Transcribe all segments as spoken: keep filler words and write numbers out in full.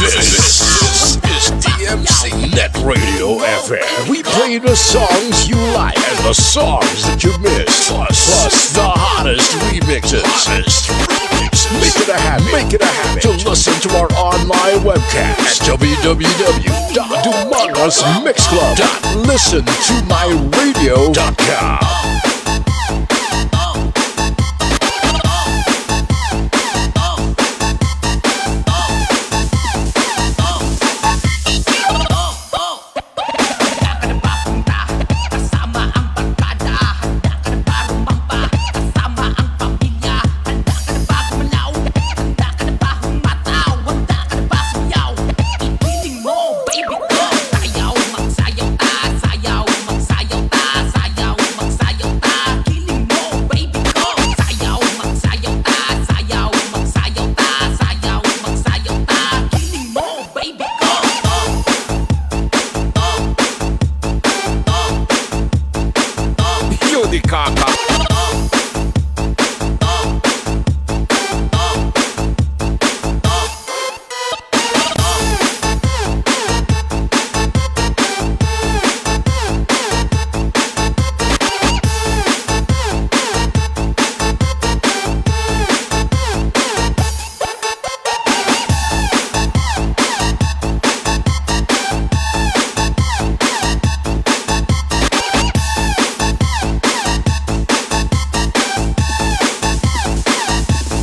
This is D M C Net Radio F M. We play the songs you like and the songs that you miss, plus, plus the hottest remixes. Hottest remixes. Make it a habit. Make it a habit to listen to our online webcast at w w w dot dumangas mix club dot listen to my radio dot com. Yun di kaka.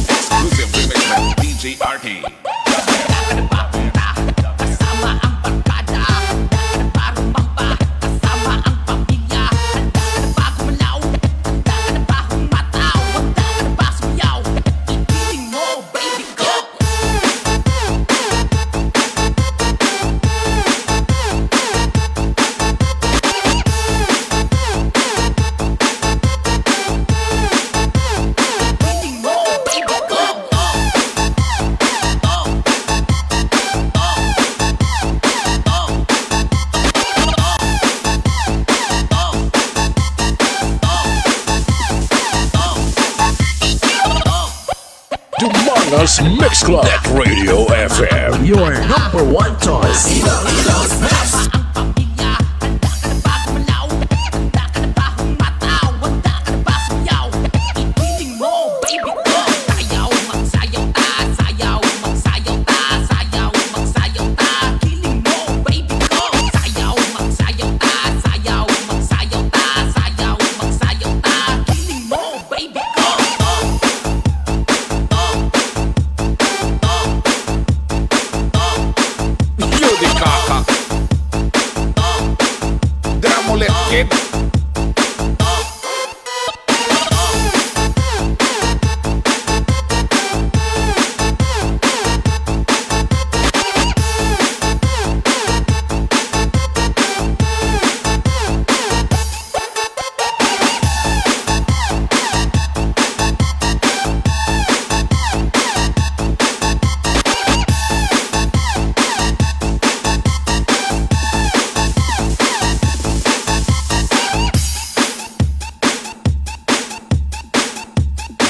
Exclusive remix by D J R K. Dumangas Mix Club at Radio F M. Your number one choice. Yun di kaka. Dira mo ulit, kid.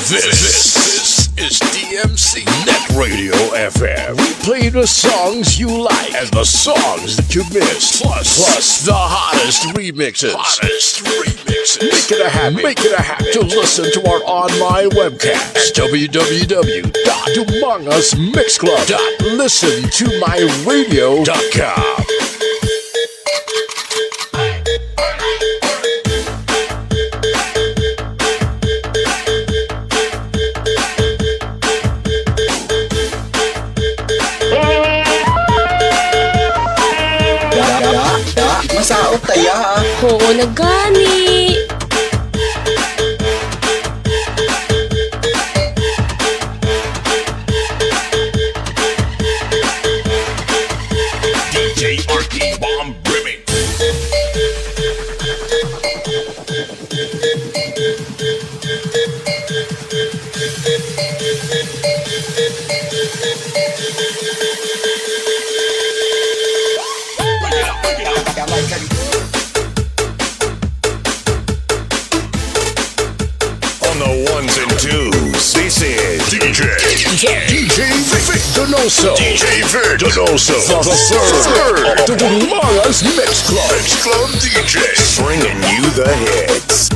This is D M C Net Radio F M. We play the songs you like and the songs that you miss, plus, plus the hottest remixes. Hottest remixes. Make it a habit. Make it a habit to listen to our online webcast at w w w dot dumangas mix club dot listen to my radio dot com. Da, da, da, masaot ta ya. Oo na gani. D J R T Bomb Remix. Donoso. D J Vic Donoso the third. The Dumangas Mix Club. Mix Club D J. Bringing you the hits.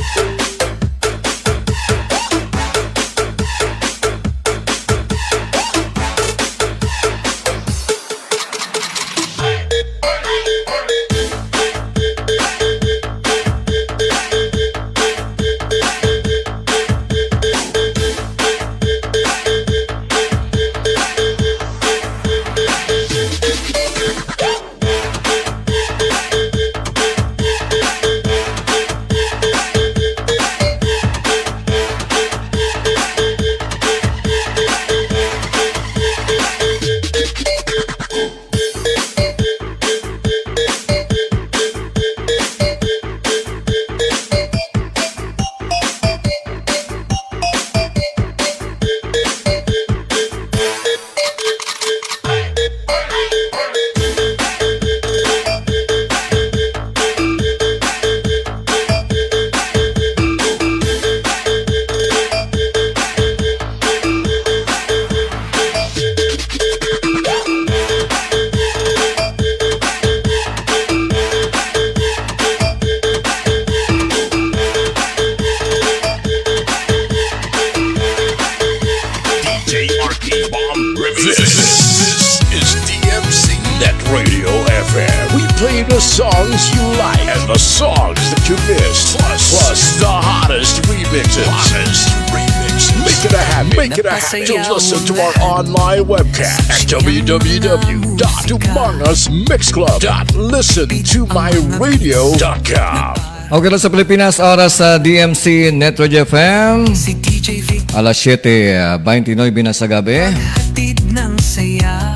D J R K Bomb Remix. This is D M C Net Radio F M. We play the songs you like and the songs that you miss, plus, plus the hottest remixes. Hottest remixes. Make it a habit. Make it a habit to listen to our online webcast at w w w dot dumangas mix club dot listen to my radio dot com. Okay na sa Pilipinas, oras sa D M C Net Radio F M. Si D J Vic Alas siyete, ah, twenty-nine na sa gabi. Hatid ng saya.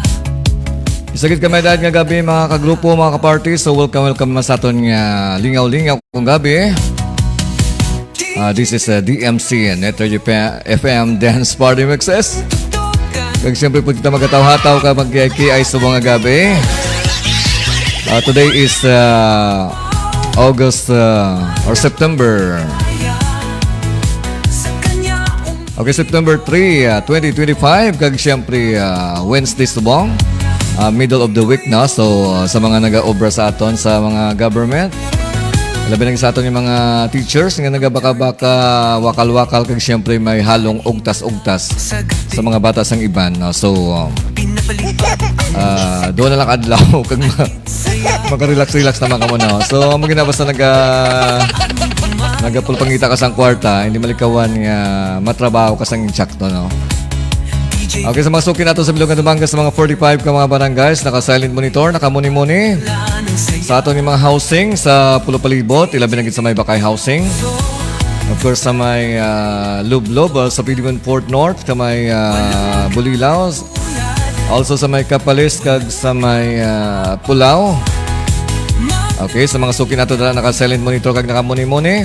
Isa gid ka may edad nga gabi, mga kagrupo, mga kaparty. So, welcome, welcome naman sa aton nga lingaw-lingaw kung gabi. Ah, this is, uh, D M C Net Radio F M Dance Party Mixes. Kag siyempre po kita magkataw-hataw ka mag-K I sa mga gabi. Ah, today is, uh, August, uh, or September. Okay, September three, uh, twenty twenty-five. Kag siyempre, uh, Wednesday subong. Uh, middle of the week na. So, uh, sa mga nag-aobra sa aton, sa mga government, labi na sa aton yung mga teachers nga nagabaka-baka, wakal-wakal, kag siyempre may halong ugtas-ugtas sa mga bata sang iban, no? So, um, ah, doon na lang adlaw kag ma-, makarelax-relax naman kamo, no? So, amo gina, basta naga-, nagapulpangita ka sang kwarta, hindi malikawan nga matrabaho ka sang insakto, no? Okay, sa mga suki nato sa bilog nga Dumangas, sa mga forty-five ka mga barangays, naka-silent monitor, naka-muni-muni. Sa aton nga mga housing sa Pulo Palibot, ilabi na gid sa may Bakay Housing. Of course, sa may, ah, Lublob, ah, sa Piliman Fort North, sa may, ah, Bulilaw. Also sa may Kapalis kag sa may, ah, Pulao. Okay, sa mga suki nato dala naka-silent monitor kag naka-muni-muni.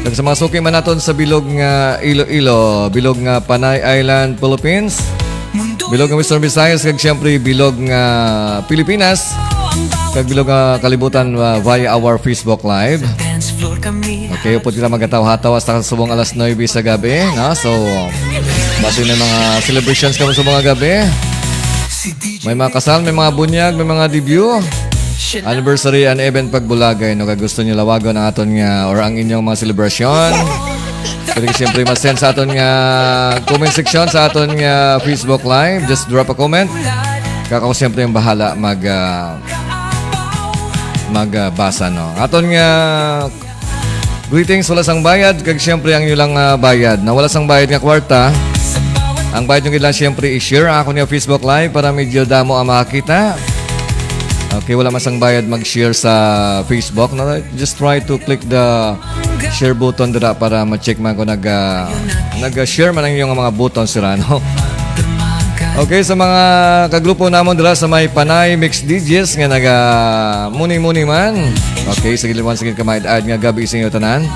Kag sa mga suki man naton sa bilog nga Iloilo, bilog nga Panay Island, Philippines, bilog nga Western Visayas, kag siyempre bilog nga Pilipinas, kag bilog nga kalibutan, uh, via our Facebook Live. Okay, upod kita magkataw-hataw hasta sa subong alas nuebe sa gabi, no? So, basi may mga celebrations kamo sa mga gabi. May mga kasal, may mga bunyag, may mga debut, anniversary, and even pagbulagay, no? Kag gusto niyo lawagon ang aton nga or ang inyong mga selebrasyon, pwede siyempre ma-send sa aton nga comment section sa aton nga Facebook Live. Just drop a comment. Kag ako siyempre ang bahala mag, ah, mag, ah, basa, no? Aton nga greetings, wala sang bayad, kag siyempre ang inyo lang, ah, bayad. Na wala sang bayad nga kwarta, ang bayad nyo gid lang siyempre i-share ang ako niya Facebook Live para medyo damo ang makakita. Okay, wala man sang bayad mag-share sa Facebook, no? Just try to click the share button dira para ma-check man kung nag, ah, nag-share man ang inyong mga button, sira, no? Okay, sa mga kagrupo namon dira sa may Panay Mix D Js nga naga muni-muni man. Okay, sige, liwan, sige, kamaid-ad nga gabi sa inyo tanan.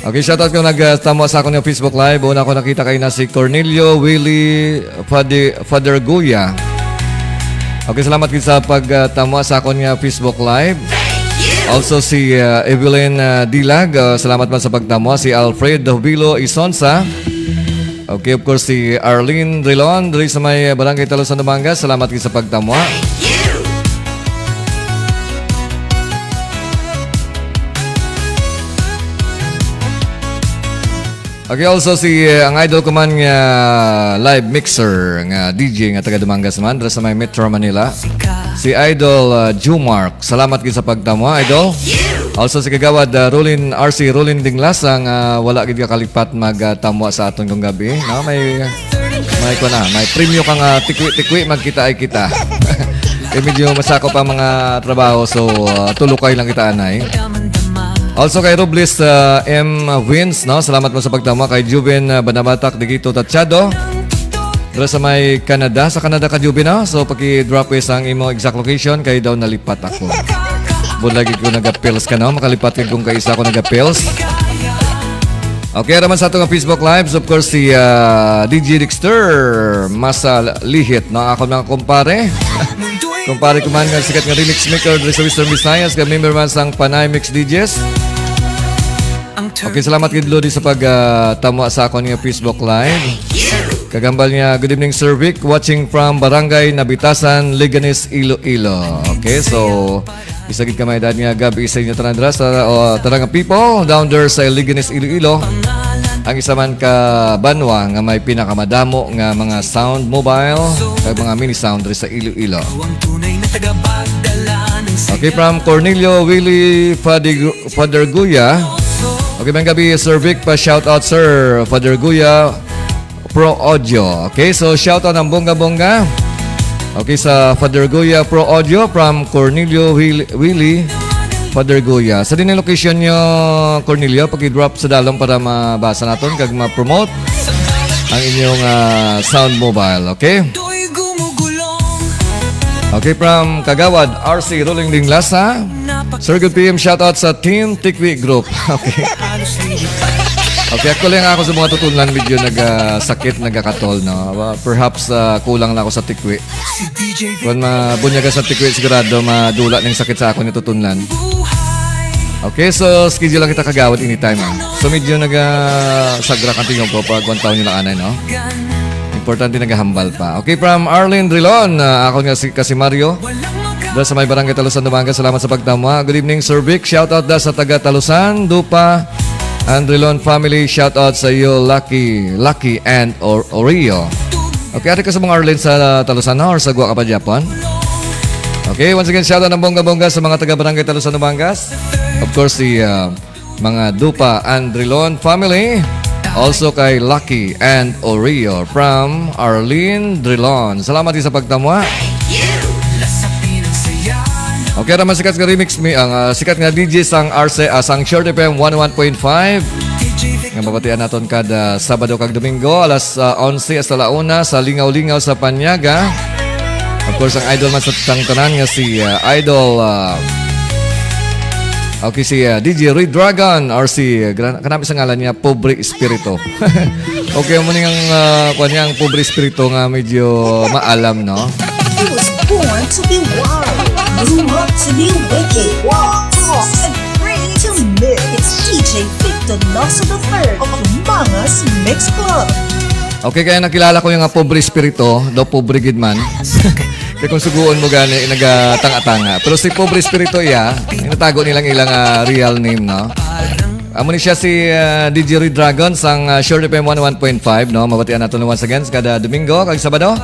Okay, shoutout ko nagtamo sa akon nga Facebook Live. Una ko nakita kay na si Cornelio Willie Fadi-, Father Guya. Okay, salamat gid sa pagtamo sa akon nga Facebook Live. Also si, uh, Evelyn, uh, Dilag, uh, salamat man sa pagtamo. Si Alfred Jubilo Isonsa. Okay, of course, si Arlene Rilon, diri sa may Barangay Talusan, Dumangas. Salamat gid sa pagtamwa. Okay, also si, eh, ang idol ko man nga live mixer nga D J nga taga Dumangas man, dira sa may Metro Manila. Si Idol, ah, Jumark. Salamat gid sa pagtamwa, Idol. Also si Kagawad, ah, Rolin, R C Rolin Dinglas, ang, ah, wala gid ka kalipat magtamwa sa aton kung gabi, no? May, may ko na, may premyo ka nga tikwi-tikwi, magkita ay kita. Eh, medyo masakop ang mga trabaho, so, ah, tulukay lang kita, anay. Also kay Robles, ah, M Wins, no? Salamat mo sa pagtama. Kay Juven, ah, Banabatak, Digito Tachado. Dira sa may Canada. Sa Canada ka, Juven, no? So, paki-drop is ang imo exact location. Kay daw nalipat ako. Bulag ko nagapils ka, no? Makalipat ka kung kaisa ako nagapils. Okay, naman sa ato nga Facebook Lives, of course, si, ah, D J Dexter, masa lihit, no? Ako, mga kumpare. Kumpare ko man nga sikat nga remix maker diri sa Western Visayas, nga member man sang Panay Mix D Js. Okay, salamat gid, Lodi, sa pag, ah, tamwa sa akon nga Facebook Live. Kagambal niya, "Good evening, Sir Vic. Watching from Barangay Nabitasan, Leganes, Iloilo." Okay, so, isa gid ka may edad nga gabi sa inyo tanan dira sa, o, tanan nga people down there sa Leganes, Iloilo. Ang isa man ka banwa nga may pinakamadamo nga mga sound mobile kag mga mini sound diri sa Iloilo. Okay, from Cornelio Willie Fadig-, Faderguya. Okay, mayong gabi, Sir Vic, pa shout out, Sir Faderguya Pro Audio. Okay, so shout out ang bongga-bongga. Okay, sa Faderguya Pro Audio from Cornelio Will-, Willie Faderguya. Sa din ang location nyo, Cornelio, paki-drop sa dalom para mabasa naton kag ma-promote ang inyong, ah, sound mobile, okay? Okay, from Kagawad R C Rolling Dinglas, ha? Sir, good P M, shout out sa Team Tikwi Group. Okay. Okay, ako lang ako sa mga tutunan, medyo nagasakit, nagakatol, no? Uh, perhaps, uh, kulang na ako sa tikwi. Kung mabunyaga sa tikwi, sigurado madula ning sakit sa akon nga tutunan. Okay, so schedule lang kita, Kagawad, anytime, ah. So medyo nagasagrak ang tingog ko pag one town nila anay, no? Importante nagahambal pa. Okay, from Arlene Drilon, ah, ako nga si, ka si Mario. Da sa may Barangay Talusan, Dumangas, salamat sa pagtama. Good evening, Sir Vic. Shout out da sa taga Talusan, Dupa, and Drilon family. Shout out sa iyo, Lucky, Lucky and Or-, Oreo. Okay, ari ka sa mga Arlene sa Talusan, no? Or sa Gua ka pa, Japon? Okay, once again, shout out ng bongga-bongga sa mga taga Barangay Talusan, Dumangas. Of course, si, ah, mga Dupa and Drilon family. Also kay Lucky and Oreo from Arlene Drilon. Salamat sa pagtamwa. Okay, naman sikat nga remix mi ang, ah, sikat nga D J sang Arce, ah, sang Short F M one oh one point five. Nga mabatian naton kada Sabado kag Domingo, alas, ah, onse hasta la una sa Lingaw-Lingaw sa Panyaga. Of course, ang idol man sa tang tanan nga si, ah, Idol, ah, okay, si, ah, D J Red Dragon or si, ah, gra-, kanami sa ngalan niya, Pobre Espiritu. Okay, mo ning ang, ah, kuwan niya, ang Pobre Espiritu nga medyo maalam, no? He was born to be wild, grew up to be wicked, taught and trained to live. It's D J Victor Donoso the third of Mangas Mix Club. Okay, kaya nakilala ko yung nga pobre espiritu, daw pobre gid man. Kaya kung suguon mo gani, nagatanga-tanga. Pero si pobre espiritu iya, inatago nilang ilang, ah, real name, no? Amo ni siya si, ah, D J Red Dragon sang, ah, Short F M one oh one point five, no? Mabatian nato once again sa kada Domingo kag Sabado.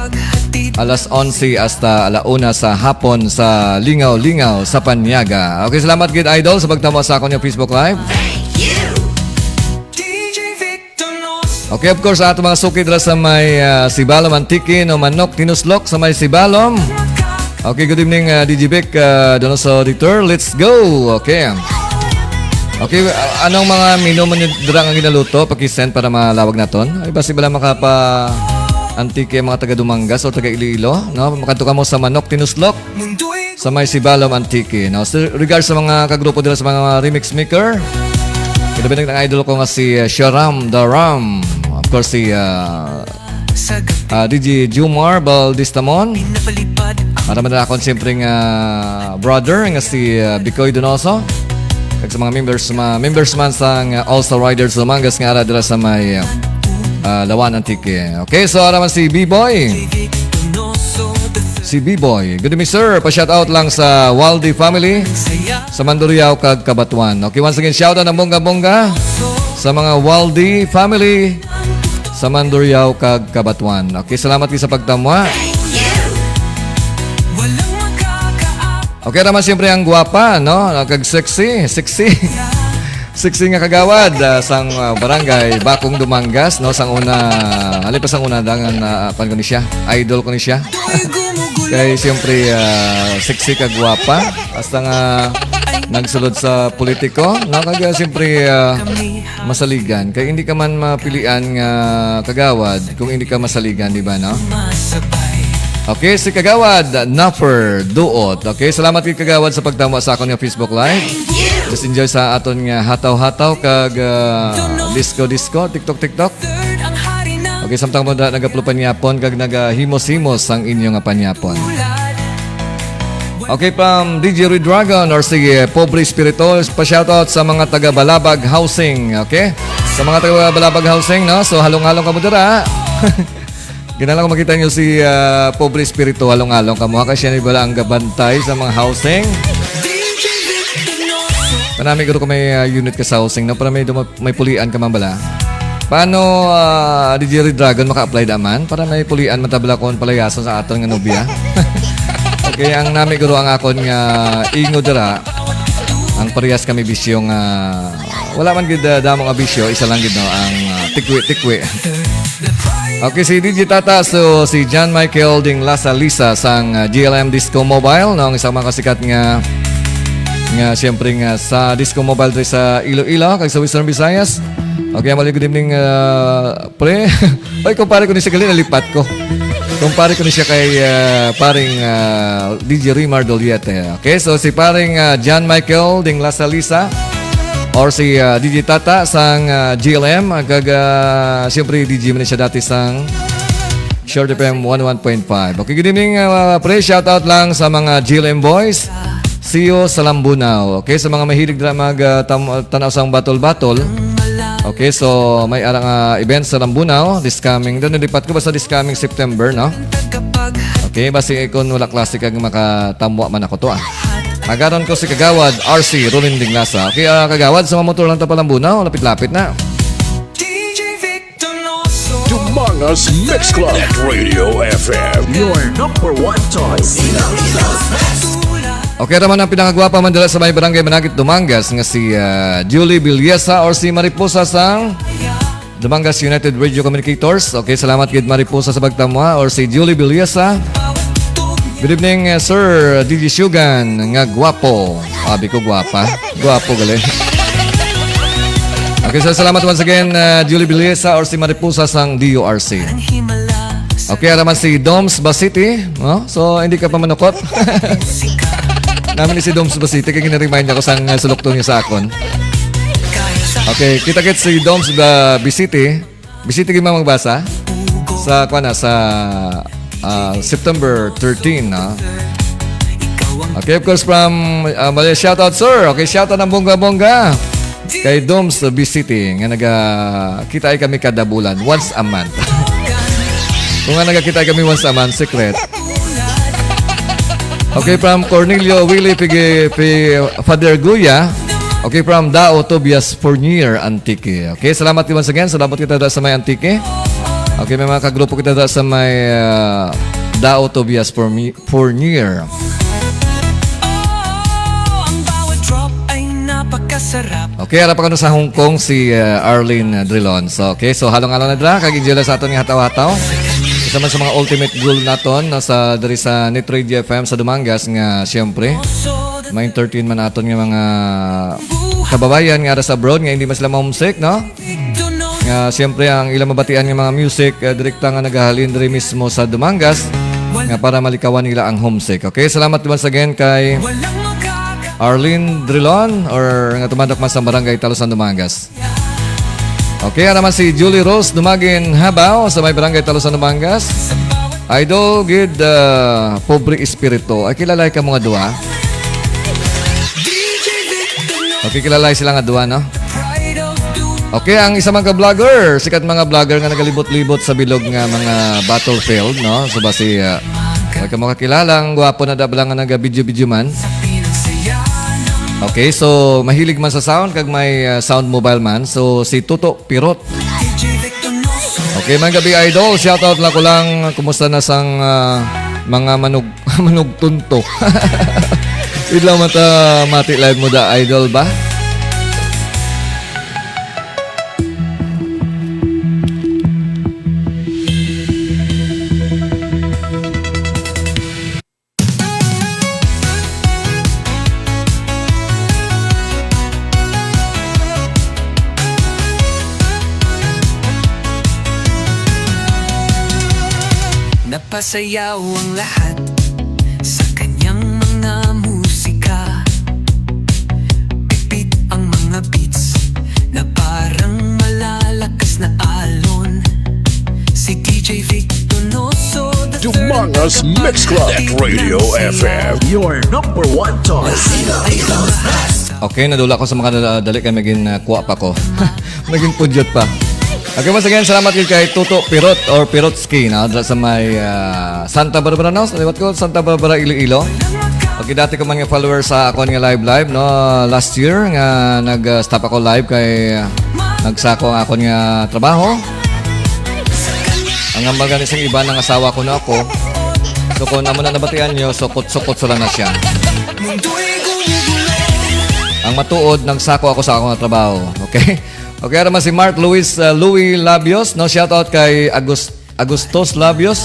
Alas onse hasta ala una sa hapon sa Lingaw-Lingaw sa Panyaga. Okay, salamat gid, idol, sa pagtama sa akon yung Facebook Live. Okay, of course, ato mga suki dira sa may, ah, Sibalom, Antique, no, Manok Tinuslok sa may Sibalom. Okay, good evening, ah, D J Vic, ah, Donoso Detour. Let's go. Okay. Okay, ah, anong mga menu man yun dira nga ginaluto? Paki-send para malawag naton. Ay, basi bala makapa Antique ang mga taga Dumangas o taga Iloilo, no? Makadto kamo sa Manok Tinuslok sa may Sibalom, Antique, no? So, regards sa mga kagrupo dira sa mga remix maker, ilabi na ang idol ko nga si, uh, Sharam Daram. Of course, si, uh, uh, D J Jumar Baldistamon. Para man akon siyempre nga brother nga si, uh, Bicoy Donoso. Kag sa mga members, mga members man sa, uh, All Star Riders Dumangas nga ara dira sa may, uh, Ah, Lawan, Antique. Okay, so ara man si B-Boy. Si B-Boy. Good evening, sir. Pa-shout out lang sa Waldi family, sa Mandurriao kag Cabatuan. Okay, once again, shout out ang bongga-bongga sa mga Waldi family sa Mandurriao kag Cabatuan. Okay, salamat kayo sa pagtamwa. Okay naman siyempre ang gwapa, no? Kag sexy, sexy. Sexy nga kagawad, ah, sang, ah, barangay Bakong Dumangas, no? Sang una, halin pa sang una, dangan, ah, pan ko ni siya. Idol ko ni siya. Kay siyempre, ah, sexy kag gwapa. Hasta nga nagsulod sa politiko, no? Kag, ah, siyempre, ah, masaligan. Kay hindi ka man mapilian nga kagawad kung hindi ka masaligan, di ba, no? Okay, si Kagawad Nuffer Duot. Okay, salamat kay Kagawad sa pagtama sa akon nga Facebook Live. Just enjoy sa aton nga hataw-hataw kag, ah, disco-disco, TikTok-TikTok. Okay, samtang mo na nagaplupan yapon kag nagahimos-himos ang inyo nga panyapon. Okay, from D J Redragon or si, eh, Pobre Espirito, pa-shoutout sa mga taga Balabag Housing, okay? Sa mga taga Balabag Housing, no? So, halong-halong kamo dira. Ginalang ko makita nyo si, ah, Pobre Espirito, halong-halong kamo, ha? Kasi siya ni bala ang gabantay sa mga housing. Kanami guro ko may, ah, unit ka sa housing, no? Para may duma-, may pulian ka man bala. Paano, ah, D J Redragon maka-apply daman? Para may pulian man ta bala kon palayason sa aton nga nobya. Okay, ang nami guro ang akon nga ingo dira. Ang parehas kami bisyo nga wala man gid, ah, damo nga bisyo, isa lang gid, no, ang, ah, tikwi-tikwi. Okay, si D J Tata, so si John Michael Ding Lasa Lisa sang, ah, G L M Disco Mobile, no, ang isang makasikat nga, nga siyempre nga sa Disco Mobile diri sa Iloilo kag sa Western Visayas. Okay, Amalia, good evening, ah, pre. Oy, kumpare ko ni siya gali, nalipat ko. Kumpare ko ni siya kay, ah, paring, ah, D J Rimar Doliete. Okay, so si paring, ah, John Michael Ding Lasa Lisa or si, ah, D J Tata sang, ah, G L M, kag, ah, siyempre D J man siya dati sang Short F M one oh one point five. Okay, good evening, ah, pre. Shout out lang sa mga G L M boys. See you sa Lambunao. Okay, sa mga mahilig dira mag, ah, tam-, tanaw sang batol-batol. Okay, so may ara nga event sa Lambunao this coming, doon nilipat ko basta this coming September, no? Okay, basi kung wala klase kag makatamwa man ako to, ah. Agaron ko si Kagawad R C Rolin Dinglasa. Okay, ah, Kagawad, sa mamotor lang ta pa Lambunao, lapit-lapit na. Dumangas Mix Club at Radio F M. Your number one choice. Okay, naman ang pinakagwapa man dala sa may barangay Managit, Dumangas, nga si, ah, Julie Villesa or si Mariposa sang Dumangas United Radio Communicators. Okay, salamat gid Mariposa sa pagtamwa or si Julie Villesa. Good evening, uh, Sir D J Shugan, nga gwapo. Abi ko gwapa. Gwapo gali. Okay, so salamat once again, uh, Julie Villesa or si Mariposa sang D U R C. Okay, ara man si Doms Basiti, no? So, hindi ka pa manukot. Namin ni si Doms Basiti, kaya gina-remind ako sang, uh, sulukto niya sa akon. Okay, kita-kits si Doms Ba-, Bisiti. Bisiti gid magbasa sa, kuwan na, sa, ah, September thirteen, no? Okay, of course, from, ah, Malaysia, shout out, sir. Okay, shout out ang bongga-bongga kay Doms Bisiti nga nagakita ay kami kada bulan, once a month. Kung nga nagakita ay kami once a month, secret. Okay, from Cornelio Willie Pigi-, Pi-, Father Guya. Okay, from Dao Tobias Fornier, Antique. Okay, salamat once again. Salamat kita da sa may Antique. Okay, may mga kagrupo kita da sa may, ah, Dao Tobias Formi-, Fornier. Oh, ang bawat drop ay napakasarap. Okay, ara pa kano sa Hong Kong si, ah, Arlene Drilon. So, okay, so halong-halong na dra, kag enjoy lang sa aton nga hataw-hataw. Isa man sa mga ultimate goal naton, no, sa diri sa Net Radio F M sa Dumangas nga siyempre ma-entertain man aton nga mga kababayan nga ara sa abroad nga hindi man sila ma-homesick, no? Nga siyempre ang ilang mabatian nga mga music, eh, direkta nga nagahalin diri mismo sa Dumangas nga para malikawan nila ang homesick. Okay, salamat once again kay Arlene Drilon or nga tumandok man sa Barangay Talusan, Dumangas. Okay, ara man si Julie Rose Dumagin Habaw sa may Barangay Talusan, Dumangas. Idol gid, ah, Pobre Espiritu. Ay, kilala ka mga duha? Okay, kilala sila nga duha, no? Okay, ang isa man ka vlogger, sikat mga vlogger nga nagalibot-libot sa bilog nga mga battlefield, no? So, basi, ah, wala ka makakilala, ang gwapo na dabla nga naga-video-video man. Okay, so, mahilig man sa sound, kag may, ah, sound mobile man. So, si Tuto Pirot. Okay, mga gabi, idol. Shoutout lang ko lang. Kumusta na sang, ah, mga manug-, manugtunto? Idlaw mata mati live mo da, idol ba? Napasayaw ang lahat sa kanyang mga musika. Bigpit ang mga beats na parang malalakas na alon. Si D J Vic Donoso the third Dumangas Mix Club. At Radio F M, your number one choice. Okay, nadula ko sa mga dala-, dali kay maging, ah, kuha pa ko. Naging pudyot pa. Okay, once again, salamat gid kay Tuto Pirot or Pirotski, no? Dira sa may, ah, Santa Barbara, no? Sa liwat ko, Santa Barbara, Iloilo. Okay, dati ko man nga follower sa akon nga live live, no? Last year nga nag-stop ako live kay, ah, nagsako ang akon nga trabaho. Ang hambal gani sang iba, nang asawa ko na ako. So, kung amo na nabatian nyo, sukot-sukot sila na siya. Ang matuod, nagsako ako sa akong trabaho. Okay? Okay, ara man si Mark Luis, uh, Louis Labios, no? Shoutout kay Agus-, Agustos Labios.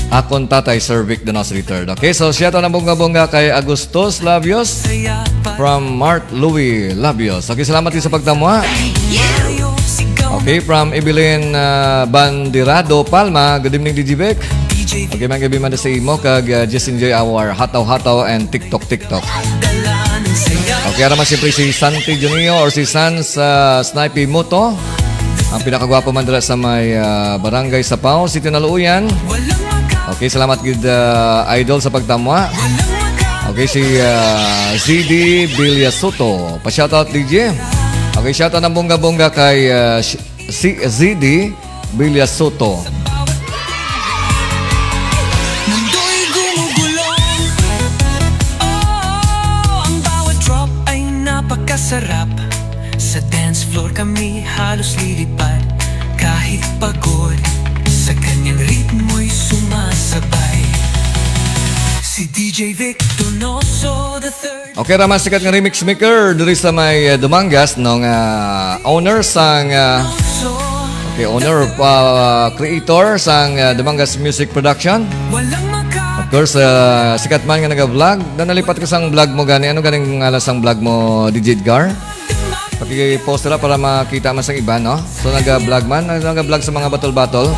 Akon tatay, Sir Vic Donos the third. Okay, so shoutout ang bunga-bunga kay Agustos Labios from Mark Louis Labios. Okay, salamat din sa pagtamwa. Okay, from Evelyn, uh, Bandirado Palma. Good evening, D J Vic. Okay, mga gabi man sa imo, kag, uh, just enjoy our hataw-hataw and TikTok, TikTok. Okay, ara man siyempre si Santi Junio or si Sans, uh, Snipey Moto. Ang pinakagwapo man dira sa may, uh, Barangay Sapaw, City Naluuyan. Okay, salamat gid, uh, idol, sa pagtamwa. Okay, si, uh, Z D Villasuto. Pa-shoutout, D J. Okay, shoutout ng bongga-bongga kay, uh, sh-, si Z D Villasuto. Mundo'y gumugulo. Oh, ang bawat drop ay napakasarap. Sa dance floor kami halos lilipad. Kahit pagod, sa kanyang ritmo'y sumasabay. Si D J Vic Donoso the third. Okay, ra man sikat nga remix maker diri sa may, eh, Dumangas, no, nga owner sang, ah, okay, owner, ah, creator sang, ah, Dumangas Music Production. Of course, ah, sikat man nga naga-vlog. Na nalipat ka sang vlog mo gani. Ano ganing ngalan sang vlog mo, D J Edgar? Paki-post ra para makita man sang iba, no? So, naga-vlog man, naga-vlog sa mga batol-batol.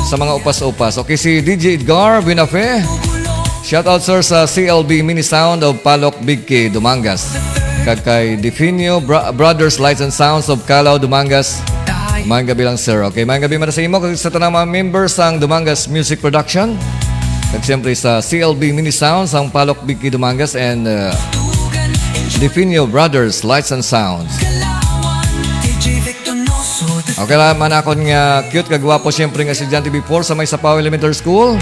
Sa mga upas-upas. Okay, si D J Edgar Buenafe. Shout out, sir, sa C L B Mini Sound of Palok, Bigki, Dumangas. Kag kay Definio Bra-, Brothers Lights and Sounds of Calao, Dumangas. Maayong gabi lang, sir. Okay, maayong gabi man sa imo kag sa tanang mga members sang Dumangas Music Production. Kag siyempre sa C L B Mini Sounds, ang Palok, Bigki, Dumangas, and, uh, Definio Brothers Lights and Sounds. Okay ra man akon nga cute kag gwapo, siyempre, nga estudyante before sa may Sapaw Elementary School,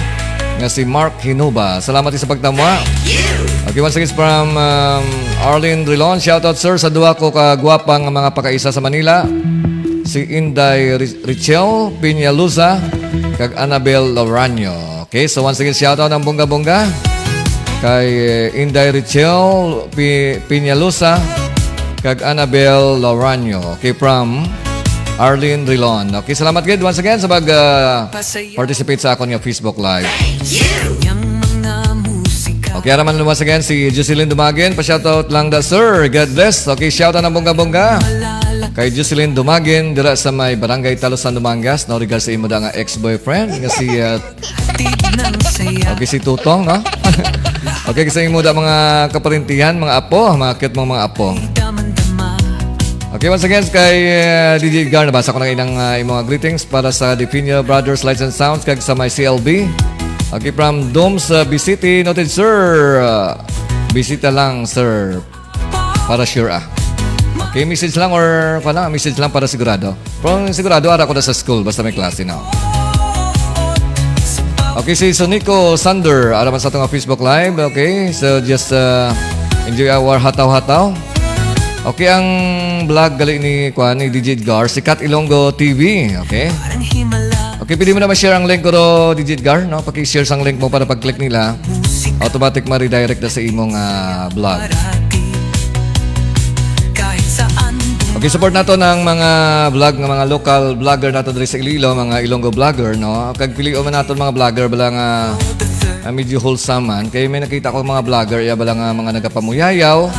nga si Mark Hinuba. Salamat sa pagtamwa. Okay, once again, from, um, Arlene Rilon. Shoutout, sir, sa duha ko ka gwapa nga mga pakaisa sa Manila, si Inday Ri-, Richelle Peñalosa kag Annabel Loraño. Okay, so once again, shout out ang bongga-bongga kay, eh, Inday Richelle Pi-, Peñalosa kag Annabel Loraño. Okay, from Arlene Rilon. Okay, salamat gid once again sa pag, ah, participate sa akon nga Facebook Live. Okay, ara man once again si Jocelyn Dumagin. Pa-shoutout lang da, sir. God bless. Okay, shout out ang bongga-bongga kay Jocelyn Dumagin dira sa may Barangay Talusan, Dumangas. No, regards sa imo da nga ex-boyfriend nga si, ah, Tig ng saya. Okay, si Tutong, no? Okay, sa imo da mga kaparintihan, mga apo, mga cute mong mga apo. Damang-dama. Okay, once again, kay, uh, D J Edgar, nabasa ko na inang, uh, imong mga greetings para sa Defino Brothers Lights and Sounds, kag sa may C L B. Okay, from Dom sa Bisiti, noted, sir. Uh, bisita lang, sir. Para sure, ah. Kay message lang or, kuwan lang, message lang para sigurado. Pero sigurado, ara ko na sa school, basta may klase na. Okay, si Sonico Sander, ara man sa atong Facebook Live. Okay, so just uh, enjoy our hataw-hataw. Okay, ang vlog gali ni, kuwan, ni D J Edgar, Sikat Ilonggo T V. Okay? Okay, pwede mo na ma-share ang link ko, D J Edgar, no? Paki-share sang link mo para pag-click nila. Automatic ma-redirect na sa imong ah, vlog. Okay, support nato ng mga vlog, ng mga local vlogger nato diri sa Iloilo, mga Ilonggo vlogger, no? Kag pilion man nato mga vlogger bala nga ah, medyo wholesome man. Kay may nakita ko mga vlogger, iya bala nga mga nagapamuyayaw,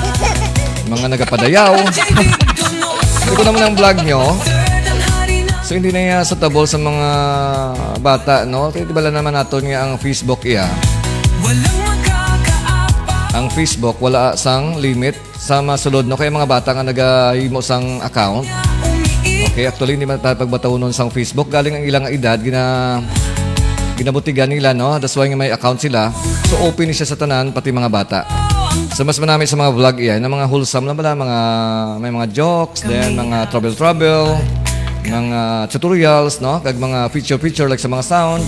mga nagapadayaw. Hindi ko naman ang vlog nyo. So, hindi na iya suitable sa mga bata, no? Kaya di bala naman naton nga ang Facebook iya. Ang Facebook, wala sang limit sa masulod, no? Kaya mga bata nga nagahimo sang account. Okay, actually, hindi man tayo pagbatawonon sang Facebook. Galing ang ilang edad, gina, ginabutigan nila, no? That's why nga may account sila. So, open ni siya sa tanan, pati mga bata. So, mas manami sa mga vlog iyan, na mga wholesome lang bala, mga, may mga jokes, then mga travel-travel, mga tutorials, no? Kag mga feature-feature like sa mga sound.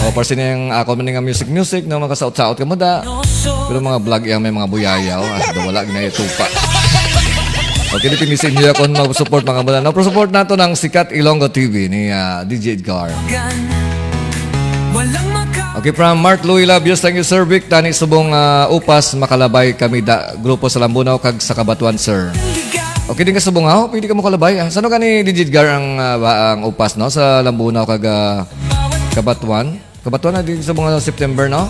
O, para sa inyong ako man nga music-music, no? Makasaot-saot ka mo da. Pero mga vlog iyan, may mga buyayaw. Ah, wala, ginayatupa. Okay, depende sa inyo kung mag-support mga mula. No, pero support nato ng Sikat Ilonggo T V ni ah, D J Edgar. Walang maka- Okay, from Mark Louis Labios, thank you, Sir Vic. Tani subong ah, upas, makalabay kami da grupo sa Lambunaw kag sa Kabatuan, sir. Okay, din ka subong, ha? Pwede ka mo kalabay, ah. Sano gani, D J Edgar, ang, ah, ba, ang upas, no? Sa Lambunaw kag ah, Kabatuan. Kabatuan na din sa mga September, no?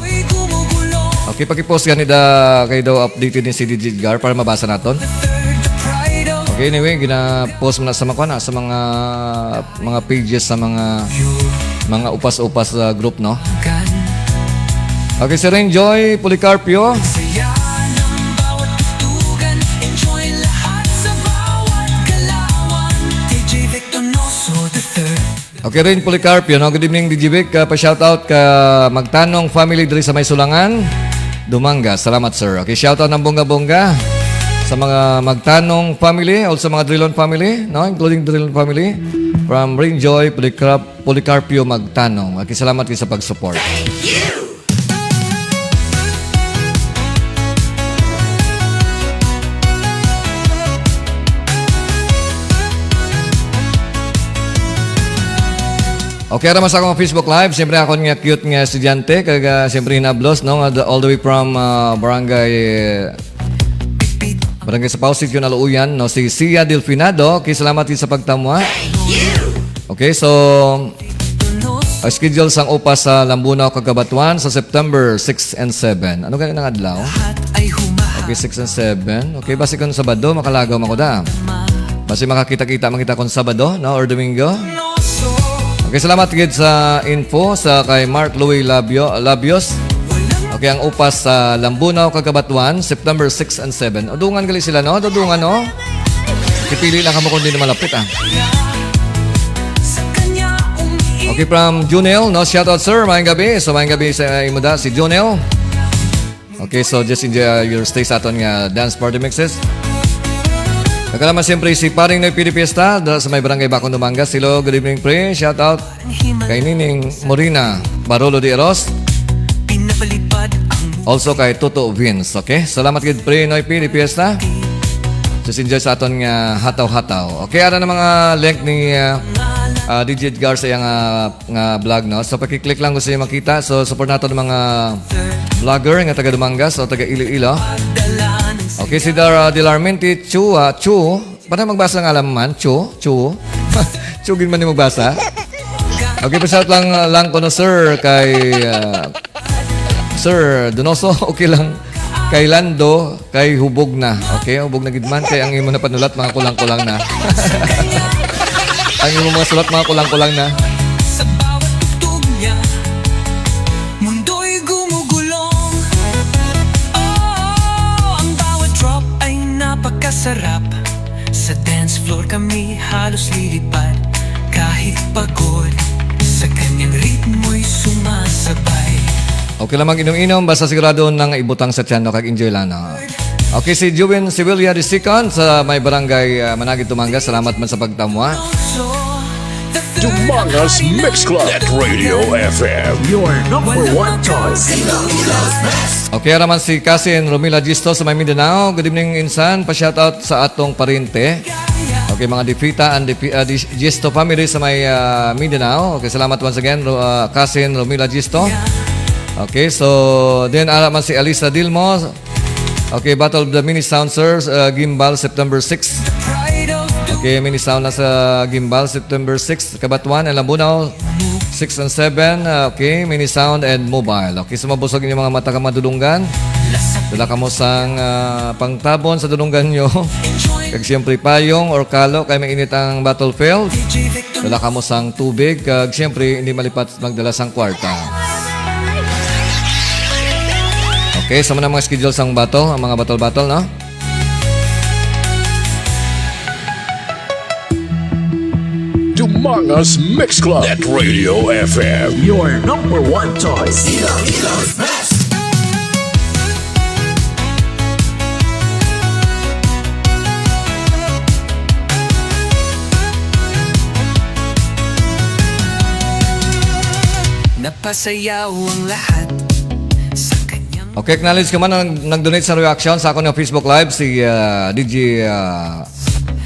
Okay, paki-post gani da kay daw updated ni si D J Edgar para mabasa naton. Okay, anyway, gina-post mo na sa mga, kuwan na, sa mga mga pages sa mga mga upas-upas sa group, no? Okay, si Rain Joy Policarpio. Saya ng bawat tutugan, enjoy lahat sa bawat galawan. D J Victor Noso the third. Okay, Rain Policarpio, no? Good evening, D J Vic. Uh, pa-shoutout ka Magtanong family diri sa may Sulangan, Dumangas. Salamat, sir. Okay, shoutout ng bongga-bongga sa mga Magtanong family, also mga Drilon family, no? Including Drilon family, from Rain Joy Policarp-, Policarpio Magtanong. Okay, salamat kayo sa pag-support. Okay, ara man sa akong Facebook Live, siyempre ako nga cute nga estudyante, kag ah, siyempre hinablos, no, nga the- all the way from ah, Barangay Barangay Sapaw, Sitio Naluuyan, no, si Sia Delfinado. Okay, salamat din sa pagtamwa. Okay, so ah, schedule sang upas sa Lambunaw kag Kabatuan sa September six and seven. Ano gani nang adlaw? Okay, six and seven. Okay, basi kung Sabado, makalagaw man ko da. Basi makakita-kita man kita kung Sabado, no, or Domingo. Okay, salamat gid sa info sa kay Mark Louis Labio, Labios. Okay, ang upas sa Lambunaw kag Kabatuan, September six and seven. Udungan gali sila, no? Dudungan, no? Kipili lang kamo kung di na malapit, ah. Okay, from Junel, no? Shout out, sir. Maayong gabi. So, maayong gabi sa imo da, si Junel. Okay, so just enjoy uh, your stay sa aton nga dance party mixes. Nagkalaman siyempre si Paring Noy Pidi Fiesta, dala sa may barangay Bakong Dumangas. Hello, good evening, pre. Shout out kay Nining Morina Barolo de Aros. Pinapalipad ang Also kay Toto Vince, okay? Salamat gid, pre Noy Pidi Fiesta. Just enjoy sa aton nga hataw-hataw. Okay, ara na mga link ni uh, uh, D J Edgar sa iyang uh, nga vlog, no? So, paki-click lang gusto niyo makita. So, support nato ng mga vlogger nga taga Dumangas o taga Iloilo. Okay, si Dara Dilarmente Chu, ah, Chu. Para magbasa nga alam man, Chu, Chu. Chu gid man ni magbasa. Okay, pa-shout lang lang ko no, sir, kay ah, Sir Donoso, okay lang. Kay Lando, kay hubog na. Okay, hubog na gid man kay ang imo na panulat mga kulang-kulang na. Ang imo mga sulat mga kulang-kulang na. Sa bawat tugtog niya, mundo'y gumugulong. Oh, ang bawat drop ay napakasarap. Sa dance floor kami halos lilipad. Kahit pagod, sa kanyang ritmo'y sumasabay. Okay lang mag-inom-inom, basta sigurado nang ibutang sa tiyan, no? Kag enjoy lang, no? Okay, si Juwin Sevilla the second sa may barangay, ah, Managid, Dumangas. Salamat man sa pagtamwa. Dumangas Mix Club at Radio F M. Your number one choice. Okay, ara man si Kasin Romila Gisto sa may Mindanao. Good evening, Insan. Pa-shoutout sa atong parente. Okay, mga Dipita and Dipi-, ah, Dis-, Gisto family sa may, ah, Mindanao. Okay, salamat once again, Ro-, ah, Kasin Romila Gisto. Okay, so, then, ara man si Alisa Dilmo. Okay, Battle of the Mini Sound, sir, uh, Gimbal, September six. Okay, Mini Sound na sa Gimbal, September six. Cabatuan and Lambunao, six and seven. Uh, okay, Mini Sound and Mobile. Okay, so mabusog inyong mga mata ka madulunggan. Dala kamo sang, uh, pangtabon sa dulunggan nyo. Kag siyempre payong or kalo kay mainit ang battlefield. Dala kamo sang tubig. Kag siyempre hindi malipat magdala sang kwarta. Okay, sa mga schedule sang battle, ang mga battle-battle, no? Dumangas Mix Club at Radio F M. Your number one choice. Iloilo's best. Napasayaw ang lahat sa kanyang Okay, acknowledge ko man ang nag-donate sa reaction sa akon nga Facebook Live, si, ah, D J, ah,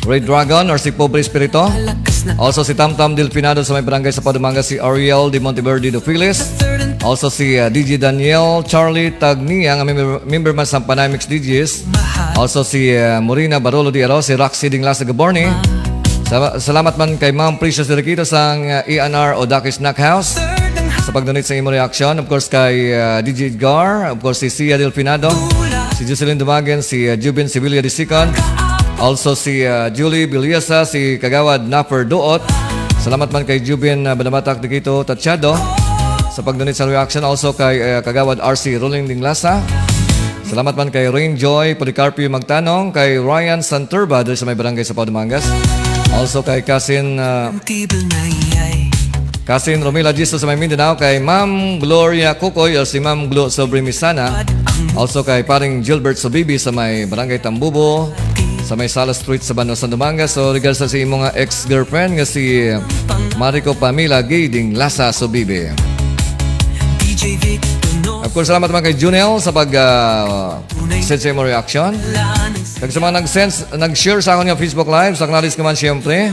Red Dragon or si Pobre Espirito. Lakas na Also, si Tamtam Delfinado sa may barangay sa Padumangas, si Ariel de Monteverde Dofiles. Also, si, ah, D J Daniel Charlie Tagnia, nga member, member man sa Panay Mix D Js. Also, si, ah, Morina Barolo de Aro, si Roxy Dinglas Gaborni. Sa-, salamat man kay Ma'am Precious Deriquito sang, ah, E and R Odaki Snack House sa pag-donate sa imo reaction. Of course, kay, ah, D J Edgar. Of course, si Sia Delfinado, si Jocelyn Dumagen, si, ah, Jubin Sevilla the second. Also, si, ah, Julie Biliasa, si Kagawad Napper Duot. Salamat man kay Jubin, ah, Banabatak Dikito Tachado sa pag-donate sa reaction. Also, kay, ah, Kagawad R C Rolling Dinglasa. Salamat man kay Rain Joy Policarpio Magtanong, kay Ryan Santurba diri sa may barangay sa Padumangas. Also kay Kasin, ah, Tibel na iyay. Kasin Romila Gisto sa may Mindanao, kay Ma'am Gloria Kukoy o si Ma'am Glo Sobremisana. Also kay paring Gilbert Subibi sa may barangay Tambubo, sa may Sala Street sa Banwa, Sandumangas. So, regards sa, sa imo nga ex-girlfriend nga si Mariko Pamela Gay Dinglasa Subibi. D J Vic Donoso. Of course, salamat man kay Junel sa pag, ah, send sa imo reaction. Kag sa mga nag-send, nag-share sa akon nga Facebook Live, sa acknowledge ko man siyempre.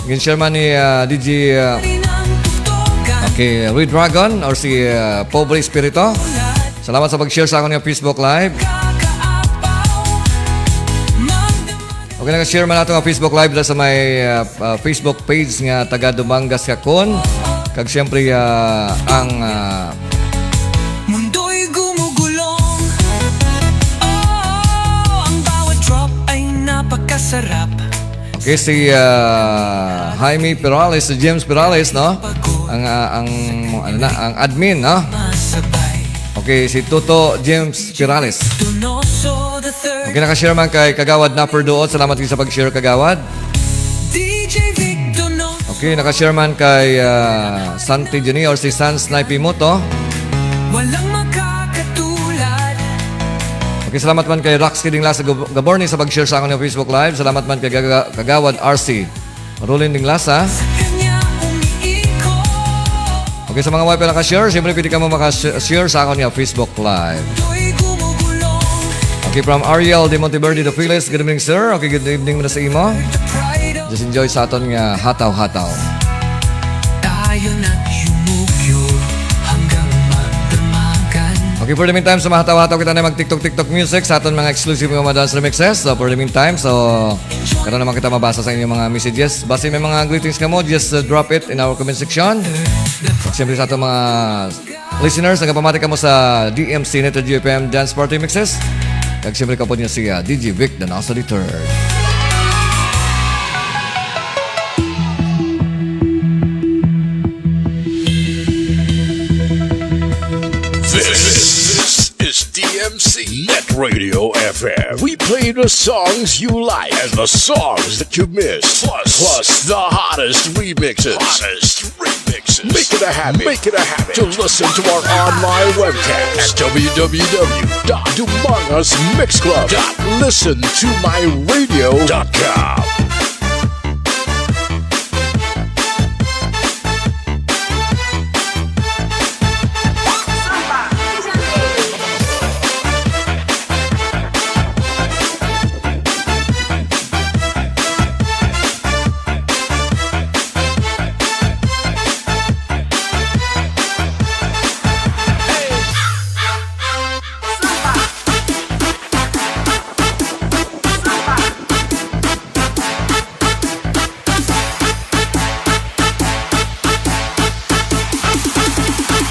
Gin-share man ni, ah, D J, ah, okay, Red Dragon or si, ah, Pobre Espirito. Salamat sa pag-share sa akon nga Facebook Live. Okay, nag-share man nato nga Facebook Live dira sa may, ah, ah, Facebook page nga taga Dumangas Kakon. Kag siyempre, ah, ang, ah, Mundo'y gumugulong. Oh, ang bawat drop ay napakasarap. Okay, si, ah, Jaime Perales, si James Perales, no? Ang, ah, ang, ano na, ang admin, no? Okay, si Toto James Perales. Okay, naka-share man kay Kagawad Napper Duot. Salamat gyud sa pag-share, Kagawad. Okay, naka-share man kay, ah, Santi Junior, si Sans Snipe Moto. Walang makakatulad. Okay, salamat man kay Rax Kiding Las Gab-, Gaborni sa pag-share sa akon nga Facebook Live. Salamat man kay Gaga-, Kagawad R C Rolin Dinglasa. Sa kanya umiikot. Okay, sa mga way pa naka-share, siyempre pwede ka mo maka-share sa akon nga Facebook Live. Do'y gumugulong. Okay, from Ariel de Monteverde de Files, good evening, sir. Okay, good evening muna sa imo. The pride of Just enjoy sa aton nga hataw-hataw. Tayo na yumugyo hanggang magdamagan. Okay, for the meantime, sa mahataw-hataw kita na mag-TikTok, TikTok music sa aton mga exclusive nga mga dance remixes. So, for the meantime, so, karon naman kita mabasa sa inyong mga messages. Basi may mga greetings ka mo, just, uh, drop it in our comment section. Siyempre sa aton mga listeners, nagapamati kamo sa D M C United U F M Dance Party Mixes. Kag siyempre kapod niya si, uh, D J Vic Donoso the third. This is D M C Net Radio F M. We play the songs you like and the songs that you miss, plus, plus the hottest remixes. Hottest remixes. mixes. Make it a habit. Make it a habit to listen to our online webcast at w w w dot dumangas mix club dot listen to my radio dot com.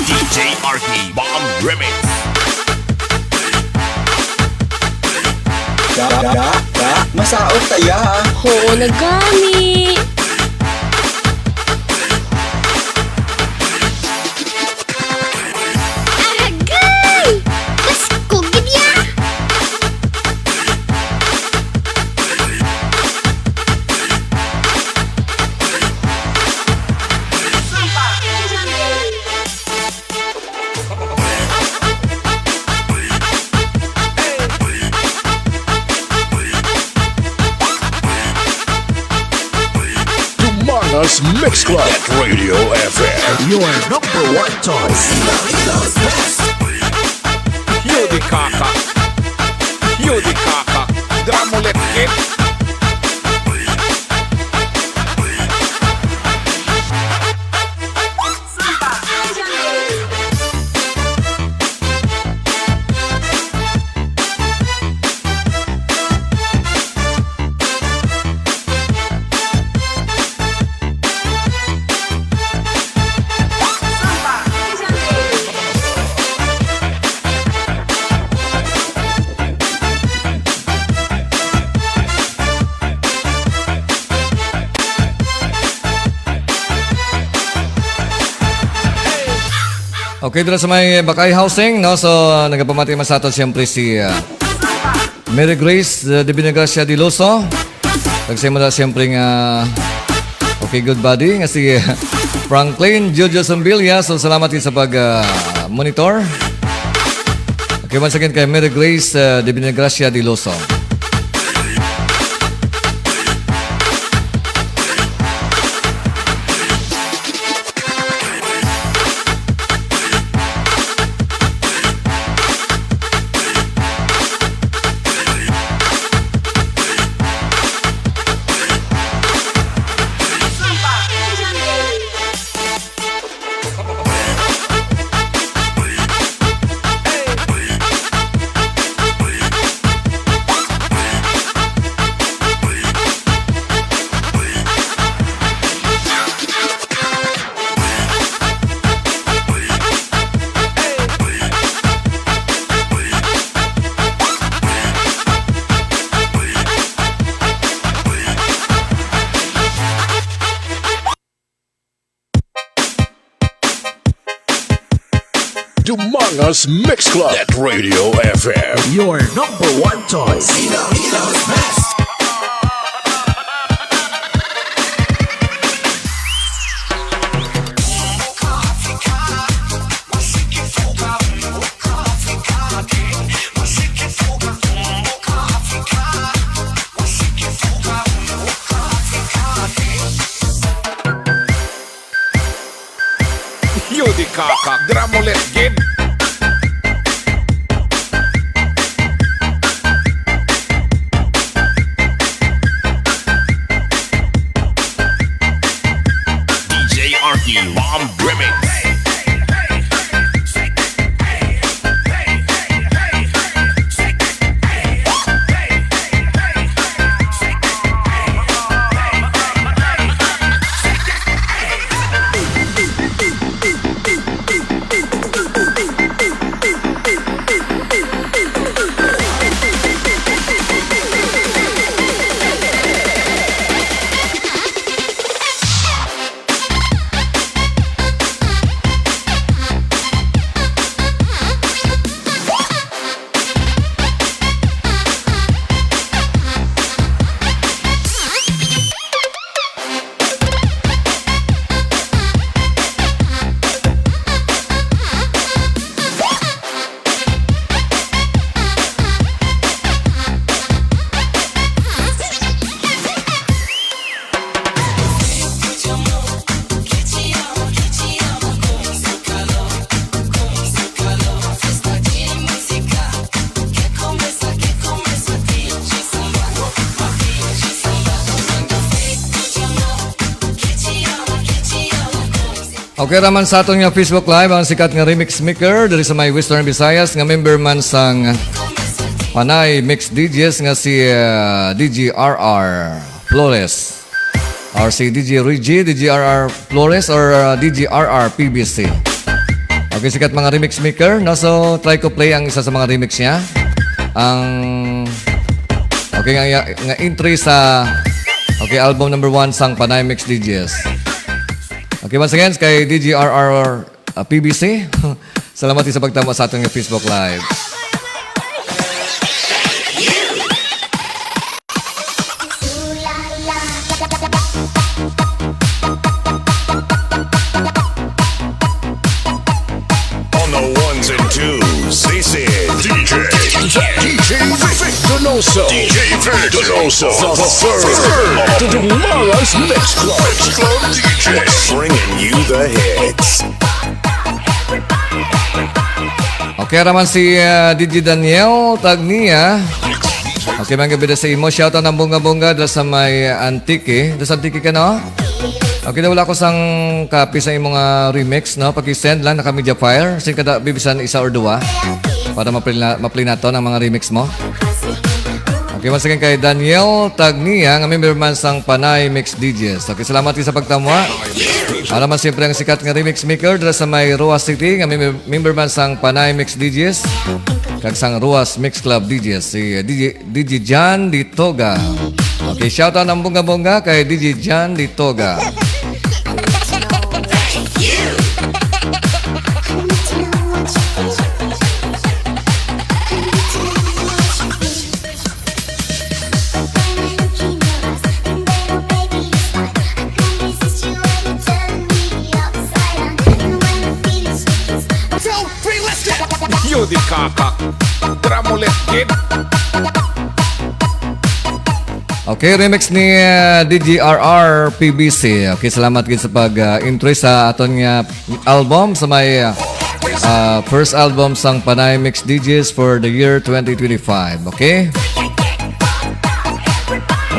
D J R K Bomb Remix. Da, da, da, da, masaot ta ya. Oo na gani. Aragay! Pasko gid ya! Dumangas Mix Club at Radio F M. Your number one choice. Yudi Kaka. Yudi Kaka. Drum ulit, kid. Okay, dira sa may Bakay Housing, no? So, nagapamati man sa ato, siyempre, si, ah, Mary Grace, uh, Divina Gracia Diloso. Kag sa imo na, siyempre, nga, okay, good buddy, nga si Franklin Jojo Sombilia. So, salamat din sa pag, ah, monitor. Okay, once again, kay Mary Grace, uh, Divina Gracia Diloso. Dumangas Mix Club at Radio F M. Your number one choice. Yudi Kaka, drum ulit, gid. D J R T Bomb Remix. Okay ra man sa aton nga Facebook Live ang sikat nga remix maker diri sa may Western Visayas nga member man sang Panay Mix D Js nga si, ah, D J R R Flores or si D J Reggie, D J R R Flores or, ah, D J R R P B C. Okay, sikat mga remix maker, no? So, try ko play ang isa sa mga remix niya. Ang, okay, nga, nga entry sa, okay, album number one sang Panay Mix D Js. Okay, once again, kay D J R R, uh, P B C. Salamat sa pagtama sa aton nga Facebook Live. On the ones and twos, this is D J, D J Vic Donoso. D J Vic Donoso, the first to the Mara's Mix Club. Mix Club D J. Bringing you the hits. Okay, ra man si, ah, D J Daniel Tagnia. Okay, mga gabida sa imo. Shoutout ng bunga-bunga dala sa may Antique. Dala sa Antique ka, no? Okay, daw wala ko sang copy sa imong, ah, remix, no? Paki-send lang naka media file. Send ka da, bibisan isa or dua. Para maplay na, maplay naton ang mga remix mo. Okay, once again kay Daniel Tagnia, nga member man sang Panay Mix D Js. Okay, salamat kayo sa pagtamwa. Ara man siyempre ang sikat nga remix maker dira sa may Roa City, nga member, member man sang Panay Mix D Js. Kag sang Roa's Mix Club D Js, si D J, D J John Ditoga. Okay, shout out ng bunga-bunga kay D J John Ditoga. Yo, di kakak. Tara mo, let's get. Okay, remix ni, uh, D J R R P B C. Okay, salamat gid sa pag, uh, entry sa aton nga album, sa may, uh, uh, first album sang Panay Mix D Js for the year twenty twenty-five. Okay?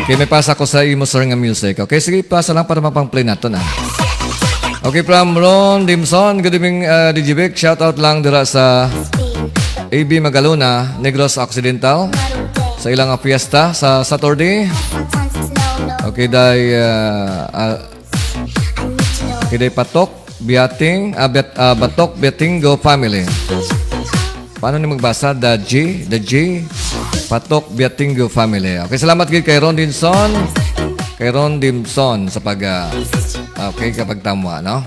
Okay, may pasa ko sa imo, sir, nga music. Okay, sige, pasa lang para mapang-play nato na. Okay, from Ron Dimson, good evening, uh, D J Vic. Shout out lang dira sa A B Magalona, Negros Occidental, sa ilang, uh, fiesta sa Saturday. Okay, day, uh, uh, okay, day Patok Biating, uh, Bet-, uh, Batok Biatingo family. Paano ni magbasa? The G, the G, Patok Biatingo family. Okay, salamat gid kay Ron Dinson. Kay Ron Dimson sa pag, ah, okay, kapagtamwa, no?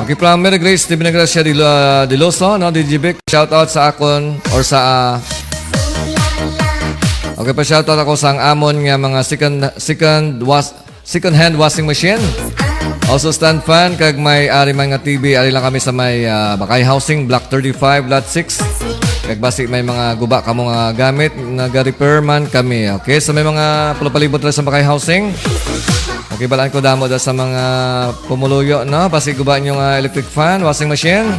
Okay, from Mary Grace de Vinagracia de Lo-, Diloso, no, D J Vic, shout out sa akon or sa, ah, okay, pa shout out ako sa ang amon nga mga second, second was, second-hand washing machine. Also stand fan, kag may ari man nga T V, ari lang kami sa may, ah, Bakay Housing, Block thirty-five, Lot six. Kag basi may mga guba kamo nga gamit, naga-repair man kami. Okay, so may mga palupalibot ra sa Bakay Housing. Okay, balaan ko damo da sa mga pumuluyo, no? Basi guba nyo nga electric fan, washing machine.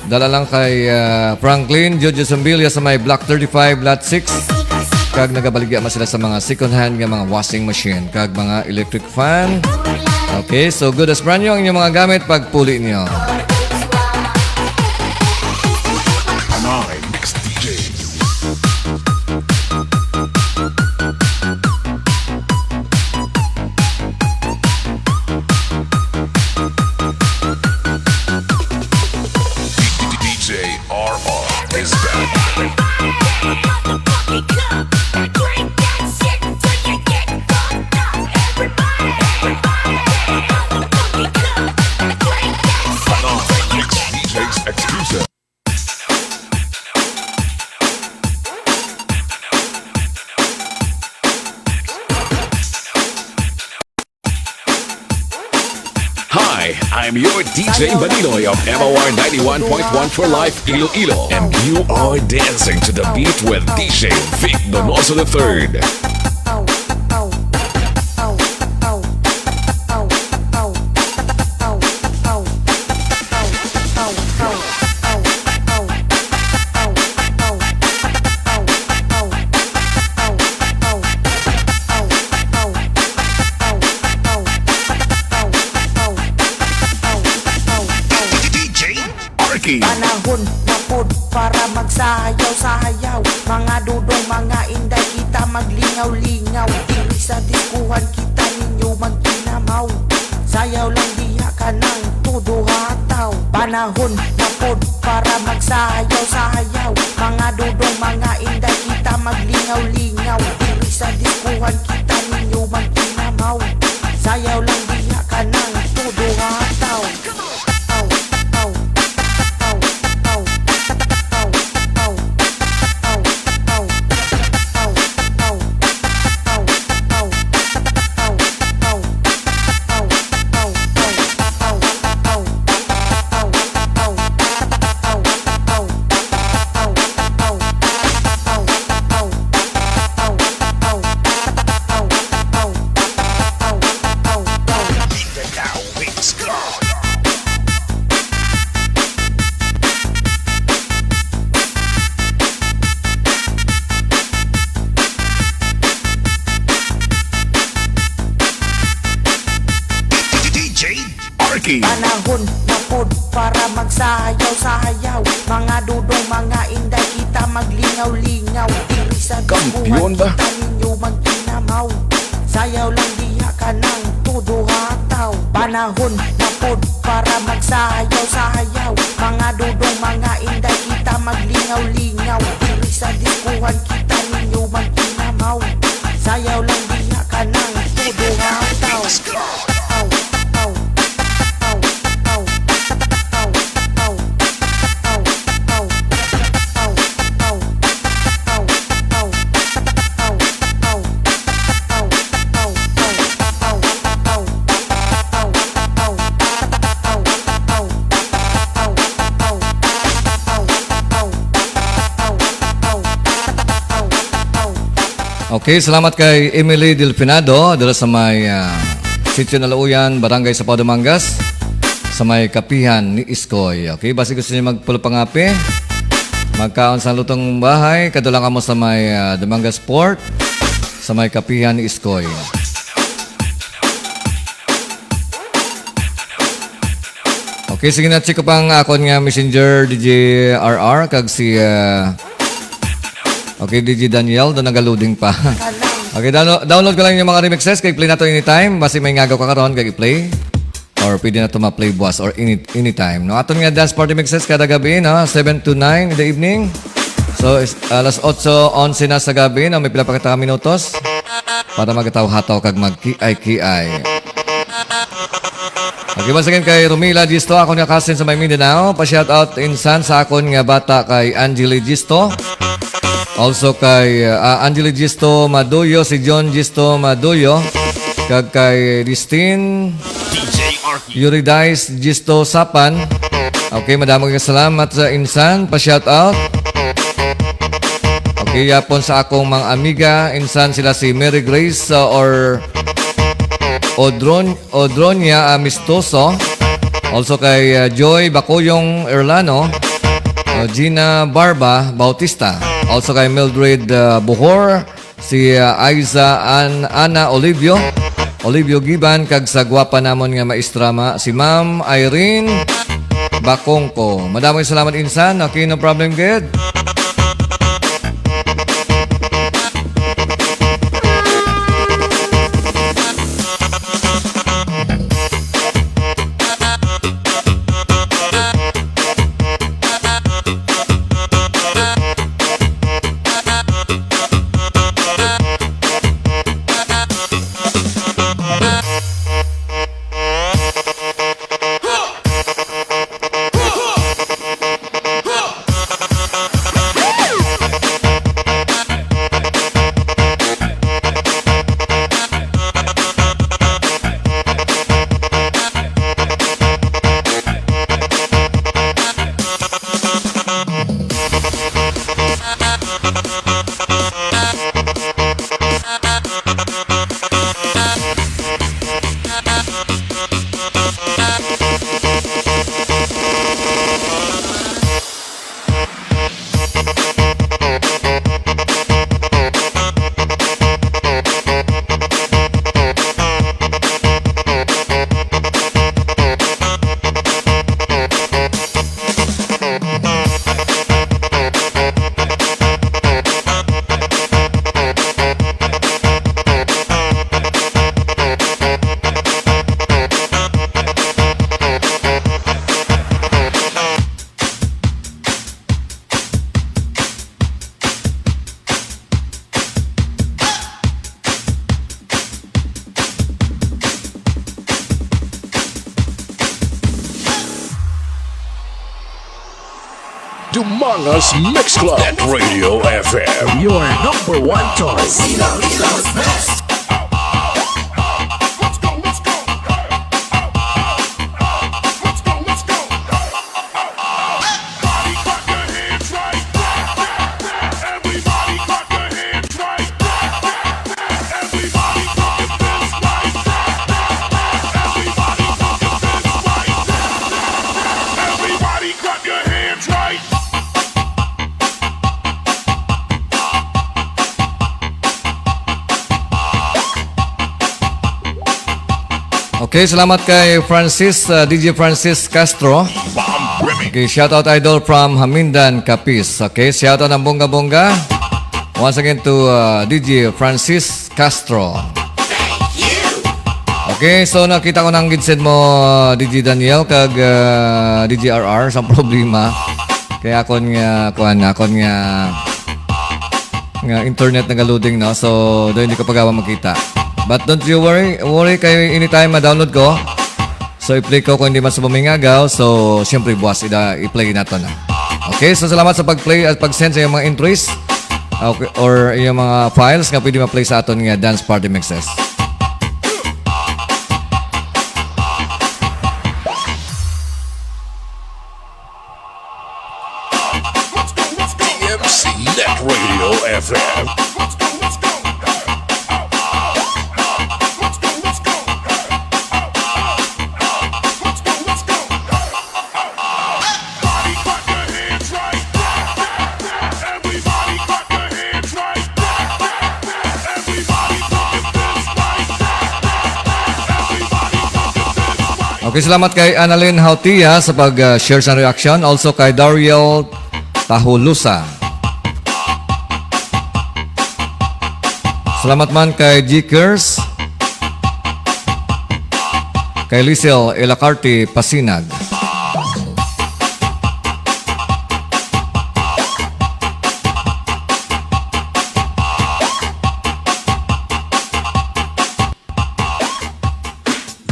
Dala lang kay, ah, Franklin Jojo Zumbilia sa may Block thirty-five, Lot six. Kag nagabaligya man sila sa mga second hand nga mga washing machine kag mga electric fan. Okay, so good as brand new ang inyong mga gamit pagpuli niyo. Panay Mix D J. D J R R is back. Panay Mix D Js exclusive. Hi, I'm your D J Maninoy of M O R ninety-one point one for Life Iloilo, and you are dancing to the beat with D J Vic Donoso the third. Panahon na pod para magsayaw-sayaw. Mga dudong, mga inday, kita maglingaw-lingaw. Diri sa diskuhan kita ninyo magkinamaw. Sayaw lang diha kanang todo hataw. Panahon na pod para magsayaw-sayaw. Mga dudong, mga inday, kita maglingaw-lingaw. Diri sa diskuhan kita ninyo magkinamaw. Sayaw lang diha kanang todo hataw. D J Arky. Panahon na pod para magsayaw-sayaw. Mga dudong, mga inday, kita maglingaw-lingaw. Diri sa Kampiyon diskuhan ba? Kita ninyo magkinamaw. Sayaw lang diha kanang todo hataw. Panahon na pod para magsayaw-sayaw. Mga dudong, mga inday, kita maglingaw-lingaw. Diri sa diskuhan kita ninyo magkinamaw. Sayaw lang diha kanang todo hataw. Okay, salamat kay Emily Delfinado, dira sa may, ah, Sitio Naluuyan, Barangay Sapao, Dumangas, sa may Kapihan ni Iskoy. Okay, basi gusto niyo magpulong pangape, magkaon sa lutong bahay, kadto lang kamo sa may, ah, Dumangas Port, sa may Kapihan ni Iskoy. Okay, sige na, check ko pa ang akon nga messenger, D J R R, kag si, ah, okay, D J Daniel, do nagaluding pa. Okay, download, download ko lang yung mga remixes, kay play na to anytime, basi may ngagaw ka karon, kag i-play. Or pwede na to ma-play buwas or any, anytime. No, aton nga dance party mixes kada gabi, no? Seven to nine in the evening. So, is, alas otso, onse na sa gabi, no? May pila pa kita ka minutos para magkataw-hataw kag magkiay-kiay. Okay, once again kay Romila Gisto, akon nga cousin sa may Mindanao. Pa-shout out insan sa akon nga bata kay Angeli Gisto. Also kay, uh, Angeli Gisto Maduyo, si John Gisto Maduyo, kag kay Listin D J R P. Eurydice Gisto Sapan. Okay, madamo nga salamat sa insan pa-shout out. Okay, yapon sa akong mga amiga, insan sila si Mary Grace, uh, or Odron Odronia Amistoso. Also kay, uh, Joy Bacoyong Erlano, uh, Gina Barba Bautista. Also kay Mildred, uh, Bohor, si, uh, Aiza An-, Ana Olivio, Olivio Giban, kag sa gwapa namon nga maestra ma, si Ma'am Irene Bacongco. Madamong salamat, insan. Okay, no problem, good. Mangas Mix Club at Radio F M, your number one choice. Everybody clap your hands right. Okay, salamat kay Francis, uh, D J Francis Castro. Okay, shout out, idol, from Hamindan, Capiz. Okay, shout out ng bongga-bongga. Once again to, uh, D J Francis Castro. Okay, so nakita ko nang gid send mo, uh, D J Daniel, kag, uh, D J R R, sa problema. Kaya akon nga, kuan, akon nga, nga internet nagaloading, no? So, do hindi ko pagawa makita. But don't you worry, worry kay anytime ma-download ko. So, i-play ko kung hindi man sa mumingagaw. So, siyempre, buwas, ida, i-play nato na. Okay, so salamat sa pag-play at pag-send sa iyong mga entries. Okay, or iyong mga files nga pwede ma-play sa aton nga dance party mixes. D M C Net Radio F M. Okay, salamat kay Annalyn Hautia sa pag, uh, share sa reaction. Also kay Dariel Tahulusa. Salamat man kay Jikers. Kay Lisel Elacarte Pasinag.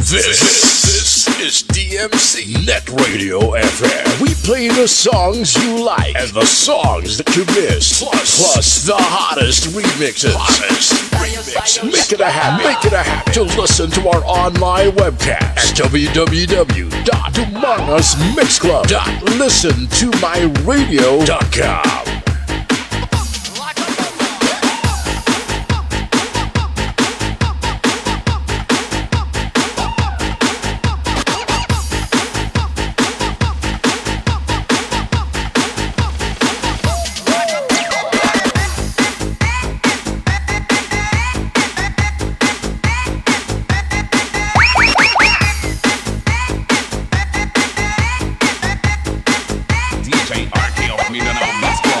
This, this is D M C Net Radio F M. We play the songs you like and the songs that you miss, plus, plus the hottest remixes. Hottest remix. Make it a habit. Make it a habit to listen to our online webcast at w w w dot dumangas mix club dot listen to my radio dot com. D J R K of Mindanao, let's go.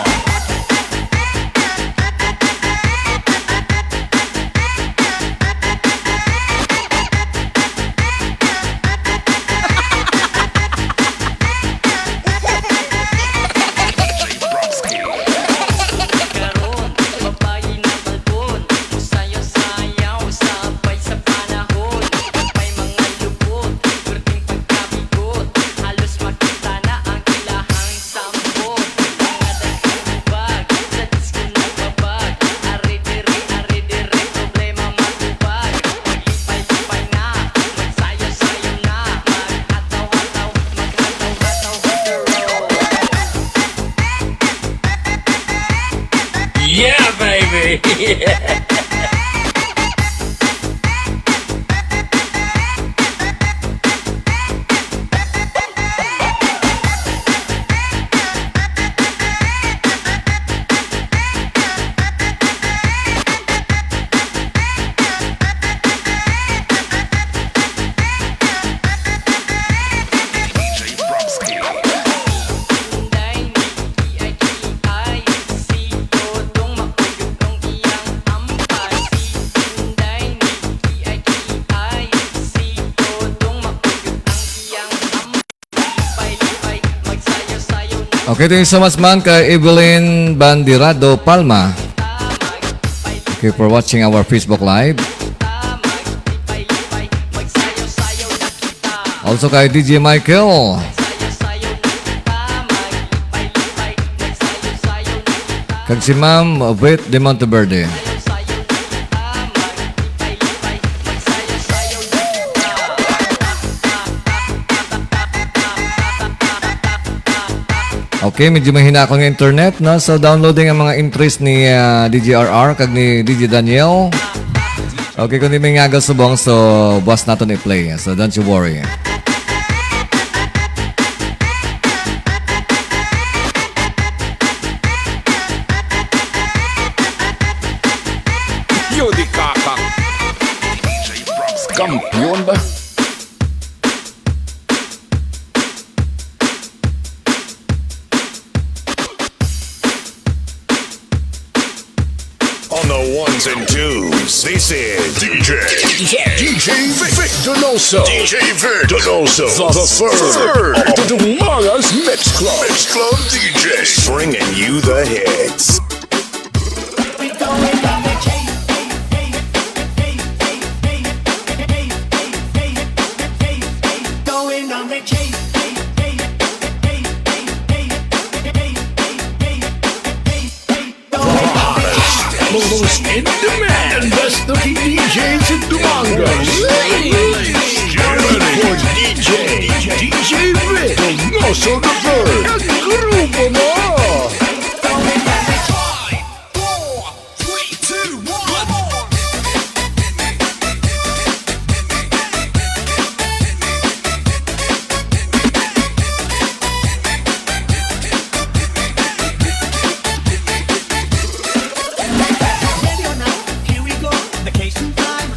Yeah, baby. Yeah. Okay, thank you so much man kay Evelyn Bandirado Palma. Okay, for watching our Facebook Live. Also kay D J Michael. Kag si Ma'am Vit de Monteverde. Okay, medyo mahina akong internet, no? So, downloading ang mga entries ni, ah, D J R R kag ni D J Daniel. Okay, kung di may ngagal subong, so, buwas naton i-play. So, don't you worry. Yo, di kakak. Kampiyon ba? On the ones and twos, this is D J, D J Vic Donoso, D J Vic Donoso the third, the Dumangas Mix Club, Mix Club D J, bringing you the hits. Most in demand, best looking D Js in Dumangas. Ladies and gentlemen, for D J, D J Vic, Donoso the third, ang grupo mo. Ready or not, here we go. Vacation time.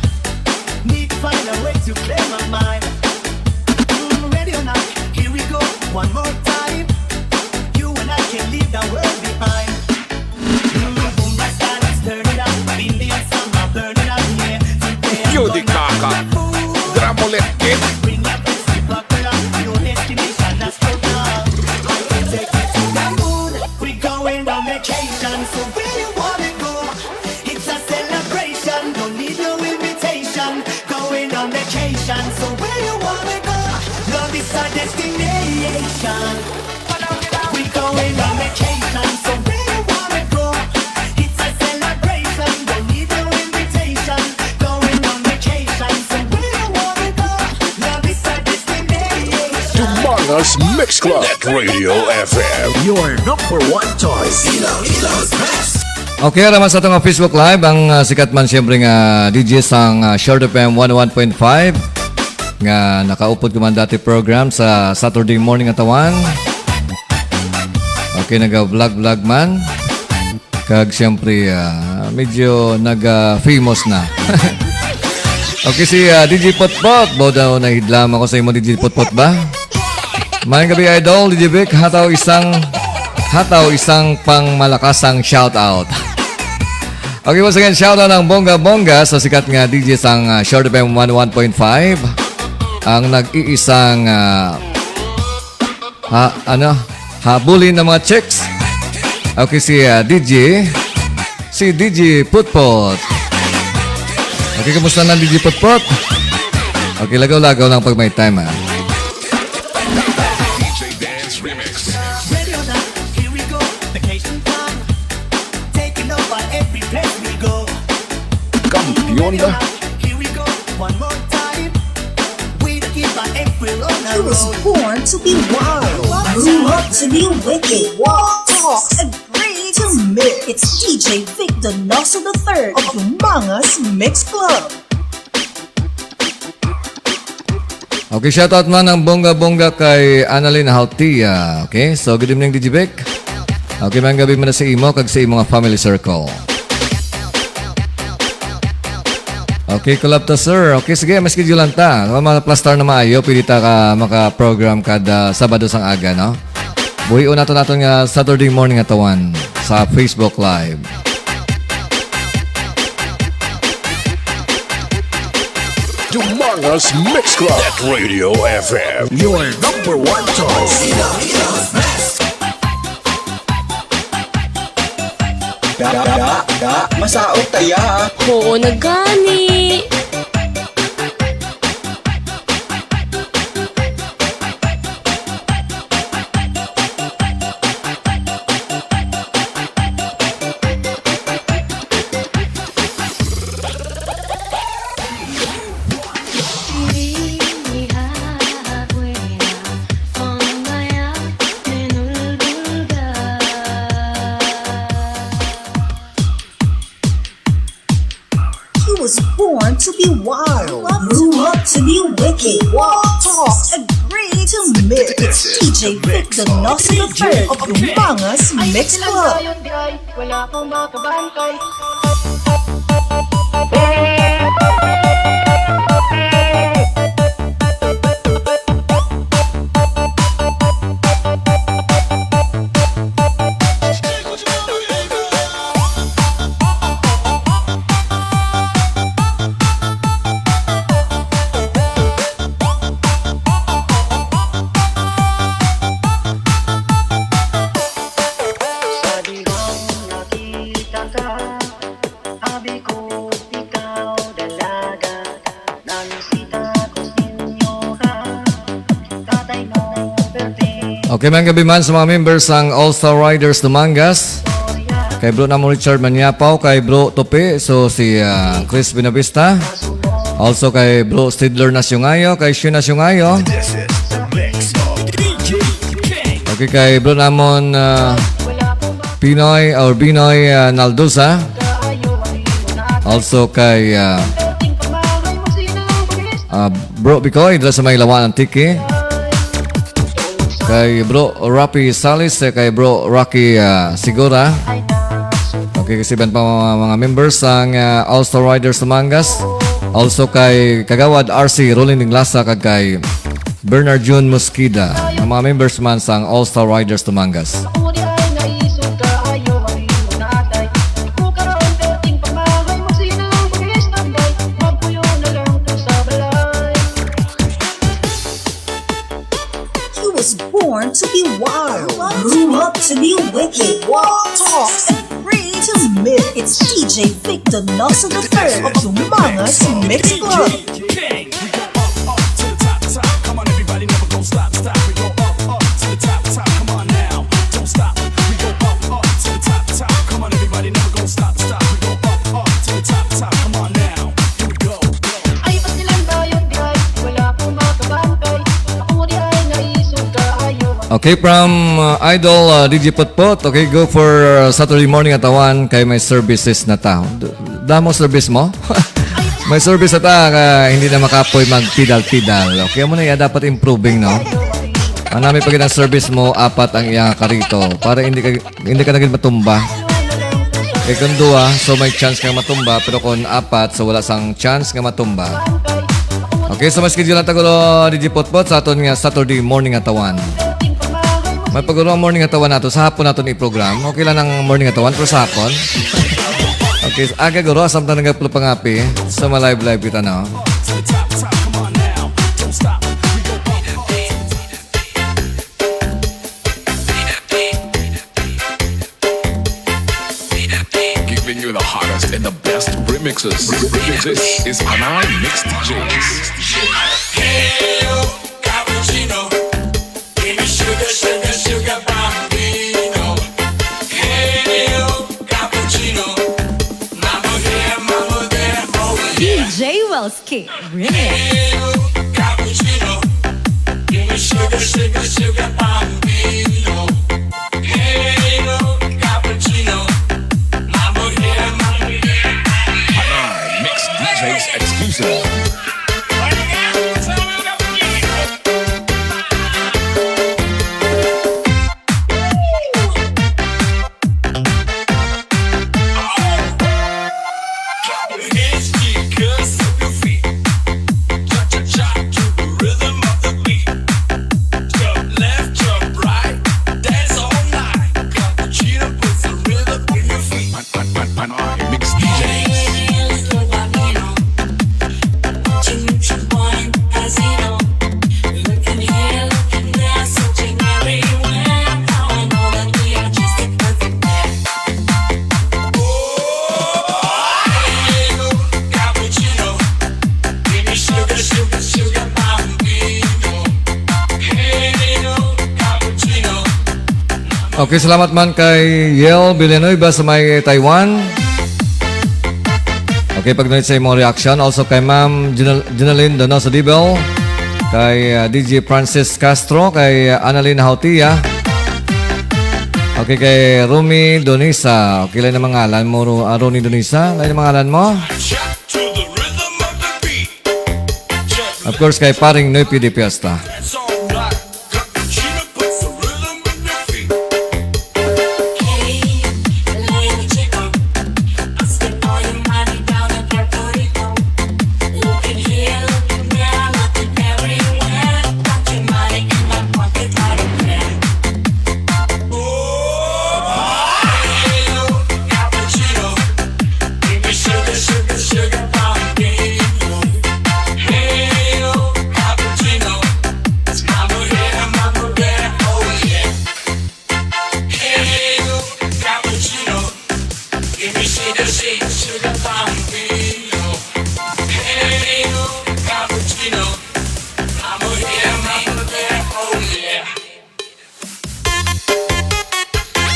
Need to find a way to clear my mind. Mm, ready or not, here we go. One more time. You and I can leave the world behind. Mm, boom, Rasta, let's turn it up. Indian summer, burn it up, yeah. Today I'm Yo, di gonna kaka. Act a fool. Drama ulit, kid. Bring your friends, we buckle up. Your destination, let's go now. I can take you to the moon. We going on vacation, so where you wanna go? It's a celebration, don't need no invitation. Going on vacation, so where you wanna go? Love is our destination. We going on vacation, so where you wanna go? It's a celebration, don't need no invitation. Going on vacation, so where you wanna go? Love is our destination. Dumangas Mix Club at Radio F M. Your number one choice. Iloilo's best. Okay, ara man sa atong Facebook Live, ang, ah, sikat man siyempre nga D J sang, ah, Short F M one oh one point five, nga nakaupod ko man dati program sa Saturday morning nga tawan. Okay, naga-vlog-vlog man. Kag siyempre, ah, medyo naga-famous na. Okay, si, ah, D J Potpot. Bo daw nahidlam ako sa imo, D J Potpot ba? Maayong gabi, Idol. D J Vic, hataw isang, hataw isang pangmalakasang shout out. Okay, once again, shout out ang bongga-bongga sa sikat nga D J sang, ah, Short F M one oh one point five. Ang nag-iisang, ah, ha, ano, habulin ng mga chicks. Okay, si, ah, D J. Si D J Putpot. Okay, kumusta na, D J Putpot? Okay, lagaw-lagaw lang pag may time, ah. D J Dance Remix. Ready or not, here we go. Vacation time. Taking over every place we go. Kampiyon na. Here we go, one more time. We the keeper if we're on a He was roll. Born to be wild, grew up to be wicked, walks and braids a myth. It's D J Vic Donoso the third of Dumangas Mix Club. Okay, shoutout man ang bongga-bongga kay Annalyn Haltia. Okay, so good evening, D J Vic. Okay, maayong gabi man na sa imo kag sa imo nga family circle. Okay, kulap ta, sir. Okay, sige, mas schedule lang ta. Kung maplastar na maayo, pwede ta ka maka-program kada Sabado sang aga, no? Buhion nato naton nga Saturday morning nga tawan sa Facebook Live. Dumangas Mix Club at Radio F M. Your number one choice. Da, da, da, da, masaot ta ya. Oo na gani. Wild, grew up to be wicked. Walk, talk, agree to mix. It's D J Vic Donoso the third of Dumangas Mix Club. Wala pong makabantay. Okay, man gabi man sa mga members sang All Star Riders Dumangas. Kay bro namo Richard Maniapaw, kay bro Tope, so si ah, Chris Binavista. Also kay bro Stidler Nasyungayo, kay Shin Nasyungayo. This is the mix of D J King. Okay, kay bro namon ah, Pinoy or Binoy ah, Naldosa. Also kay ah, ah, Bro Bicoy, dira sa may Lawa, Antique. Kay Bro Rapi Salis, eh, kay Bro Rocky ah, Sigura. Okay, kasi iban pa mga, mga members sang ah, All Star Riders Dumangas. Also kay Kagawad R C Rolling Dinglasa kag kay Bernard June Mosqueda. Ang mga members man sang All Star Riders Dumangas. He was born to be wild, grew up to be wicked. Walk, talk, agree to mix. It's D J Vic Donoso the third of Dumangas Mix Club. King. We go up, up to the top, top. Come on, everybody, never gon' stop, stop. We go up, up to the top, top. Come on now, don't stop. We go up, up to the top, top. Come on, everybody, never gon' stop, stop. We go up, up to the top, top. Come on now, here we go. Ay, pag nilang bayad, guys, wala pong makabantay. Ako di ay naisog ka, ayaw. Okay, from uh, Idol uh, D J Potpot. Okay, go for uh, Saturday morning atawan kay may services na ta. D- Damo service mo? May service na ta ka hindi na makapoy magpidal-pidal. Okay mo na iya dapat improving, no? Ang nami pag ang service mo, apat ang iyang karito para hindi ka hindi ka na gid matumba. Kay kung duwa, so may chance kang matumba, pero kung apat, so wala sang chance nga matumba. Okay, so may schedule lang ta guro, D J Potpot, sa aton nga Saturday morning atawan. May paguro ang morning atawan nato, sa hapon naton i-program. Okay lang ang morning atawan, pero sa hapon. Okay, so aga guro, asam ta nagaplo pangapi, so ma-live-live kita, no? Giving you the hottest and the best remixes. This is Panay Mix D Js. Hey, yo, cappuccino. Give me sugar, sugar, sugar, bambino. Hey, yo, cappuccino. Mama here, mama there, oh yeah. D J Welski Remix. Hey, yo, cappuccino. Give me sugar, sugar, sugar, bambino. Hey, yo, cappuccino. Mama here, mama there. Panay Mix D Js exclusive. Okay, salamat man kay Yel Villanueva sa may Taiwan. Okay, pag sa imong reaction. Also kay Ma'am Junal- Junalyn Donoso Dibel, kay uh, D J Francis Castro, kay uh, Annalyn Hautia. Okay, kay Rumi Donisa. Okay, lain ang mga ngalan mo, Ru- uh, Rumi Donisa. Lain ang mga ngalan mo? To the rhythm of the Of course, kay Paring Noy P D Fiesta.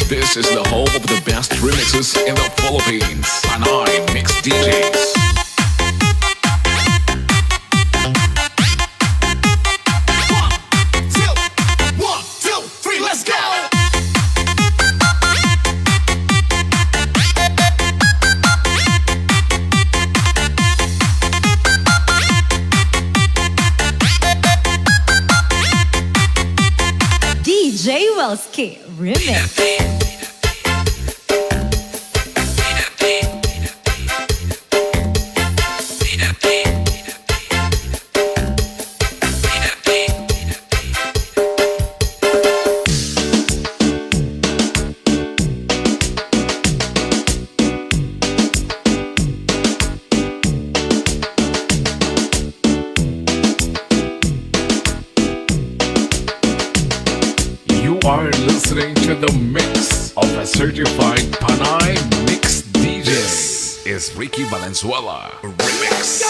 This is the home of the best remixes in the Philippines. Panay Mix D Js. One, two, one, two, three, let's go! D J Welski Remix. You are listening to the mix of a certified Panay Mix D J. This is Ricky Valenzuela Remix.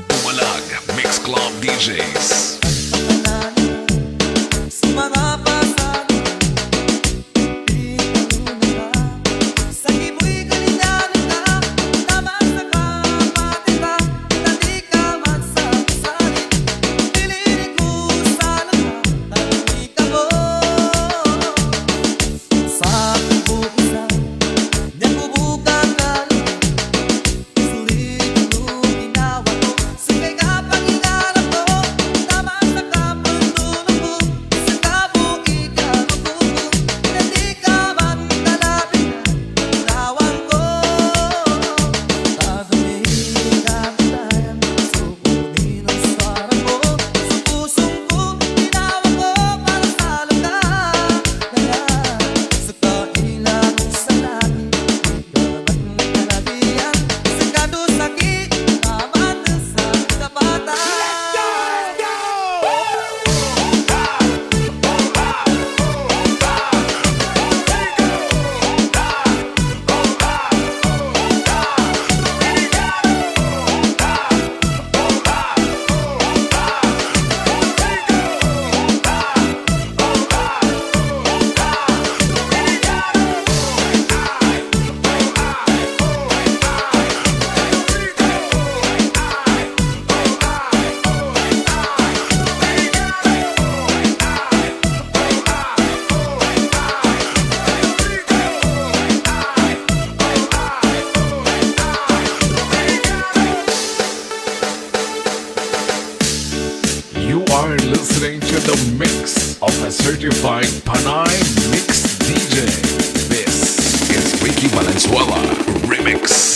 Bumalag Mix Club D Js. You are listening to the mix of a certified Panay Mix D J. This is Ricky Valenzuela Remix.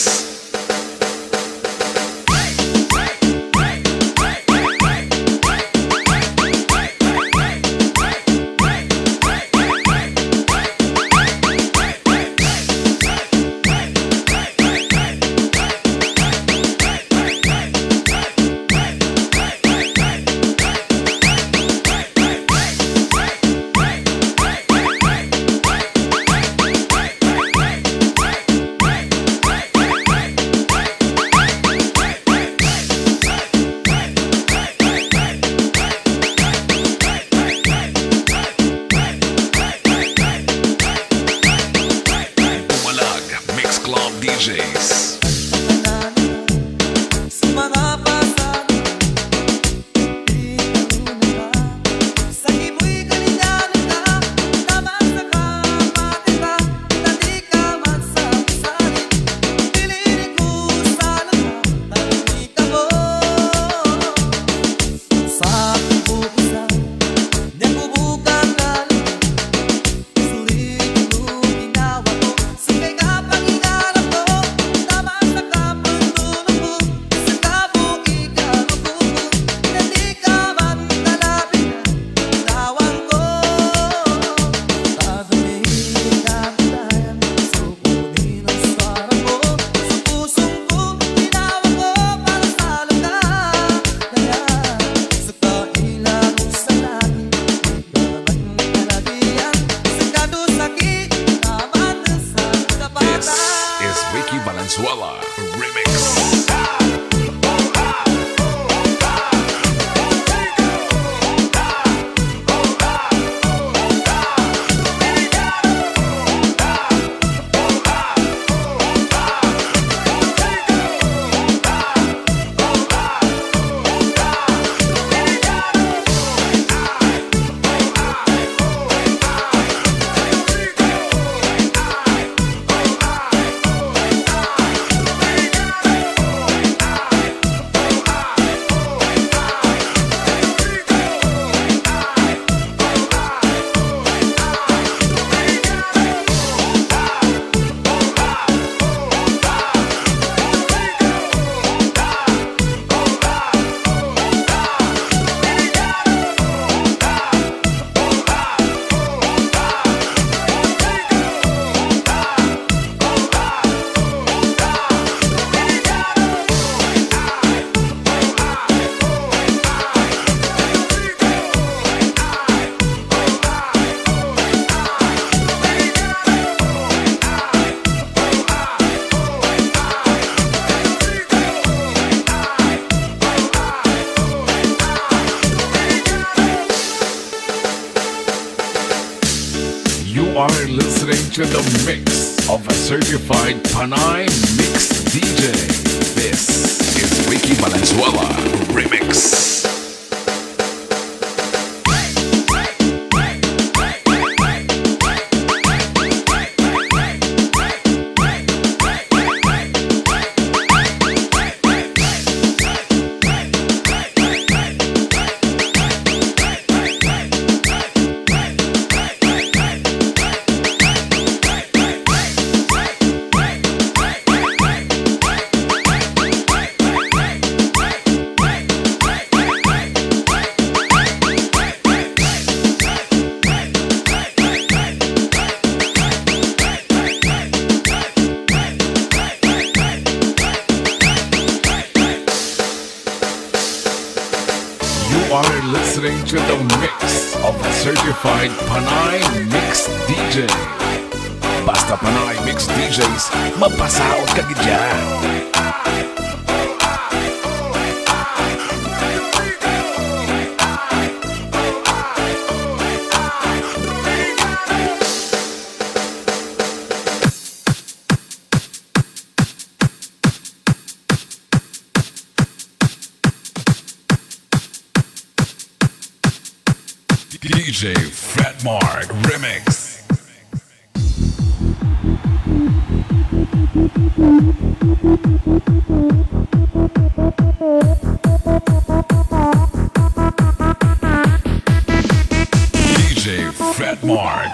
You are listening to the mix of a certified Panay Mix D J. This is Ricky Valenzuela Remix. You are listening to the mix of a certified Panay Mix D J. Basta Panay Mix D Js, mapasaot ka gid dyan. D J Fat Mark Remix. D J Fat Mark.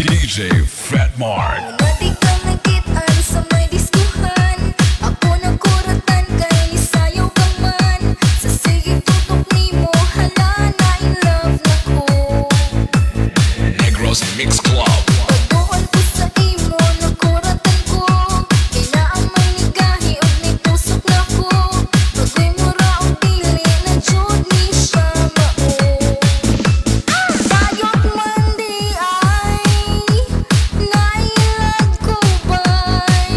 D J Fat Mark. Una di ka nakit-an sa may diskuhan. Ako nakuratan kay nisayaw ka man. Sa sige tutok nimo, hala na in love na ko. Negros Mix Club. Pagtuon ko sa imo, nakuratan ko. Kay naa may nigahi ug nitusok na ko. Agoy mo ra og dili na jud ni siya mao. Bayot man di ay nailad ko bay.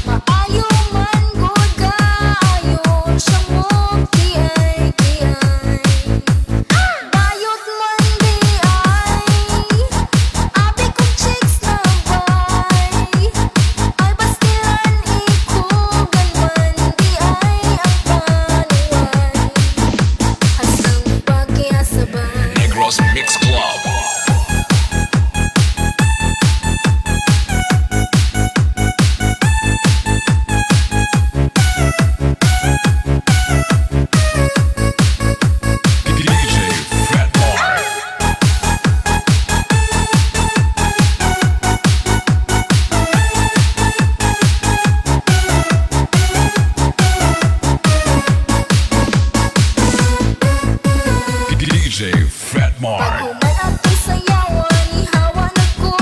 Maayo man gud kaayo siya mo kiay-kiay. Bayot man di ay abi kong chicks na bay. Ay pastilan ikugan man di ay ang panuway. Hasang pakiasabay. Negros Mix Club. D J Fat Mark. D J Fat Mark. Paghuman ang sayawan, nihawa na ko.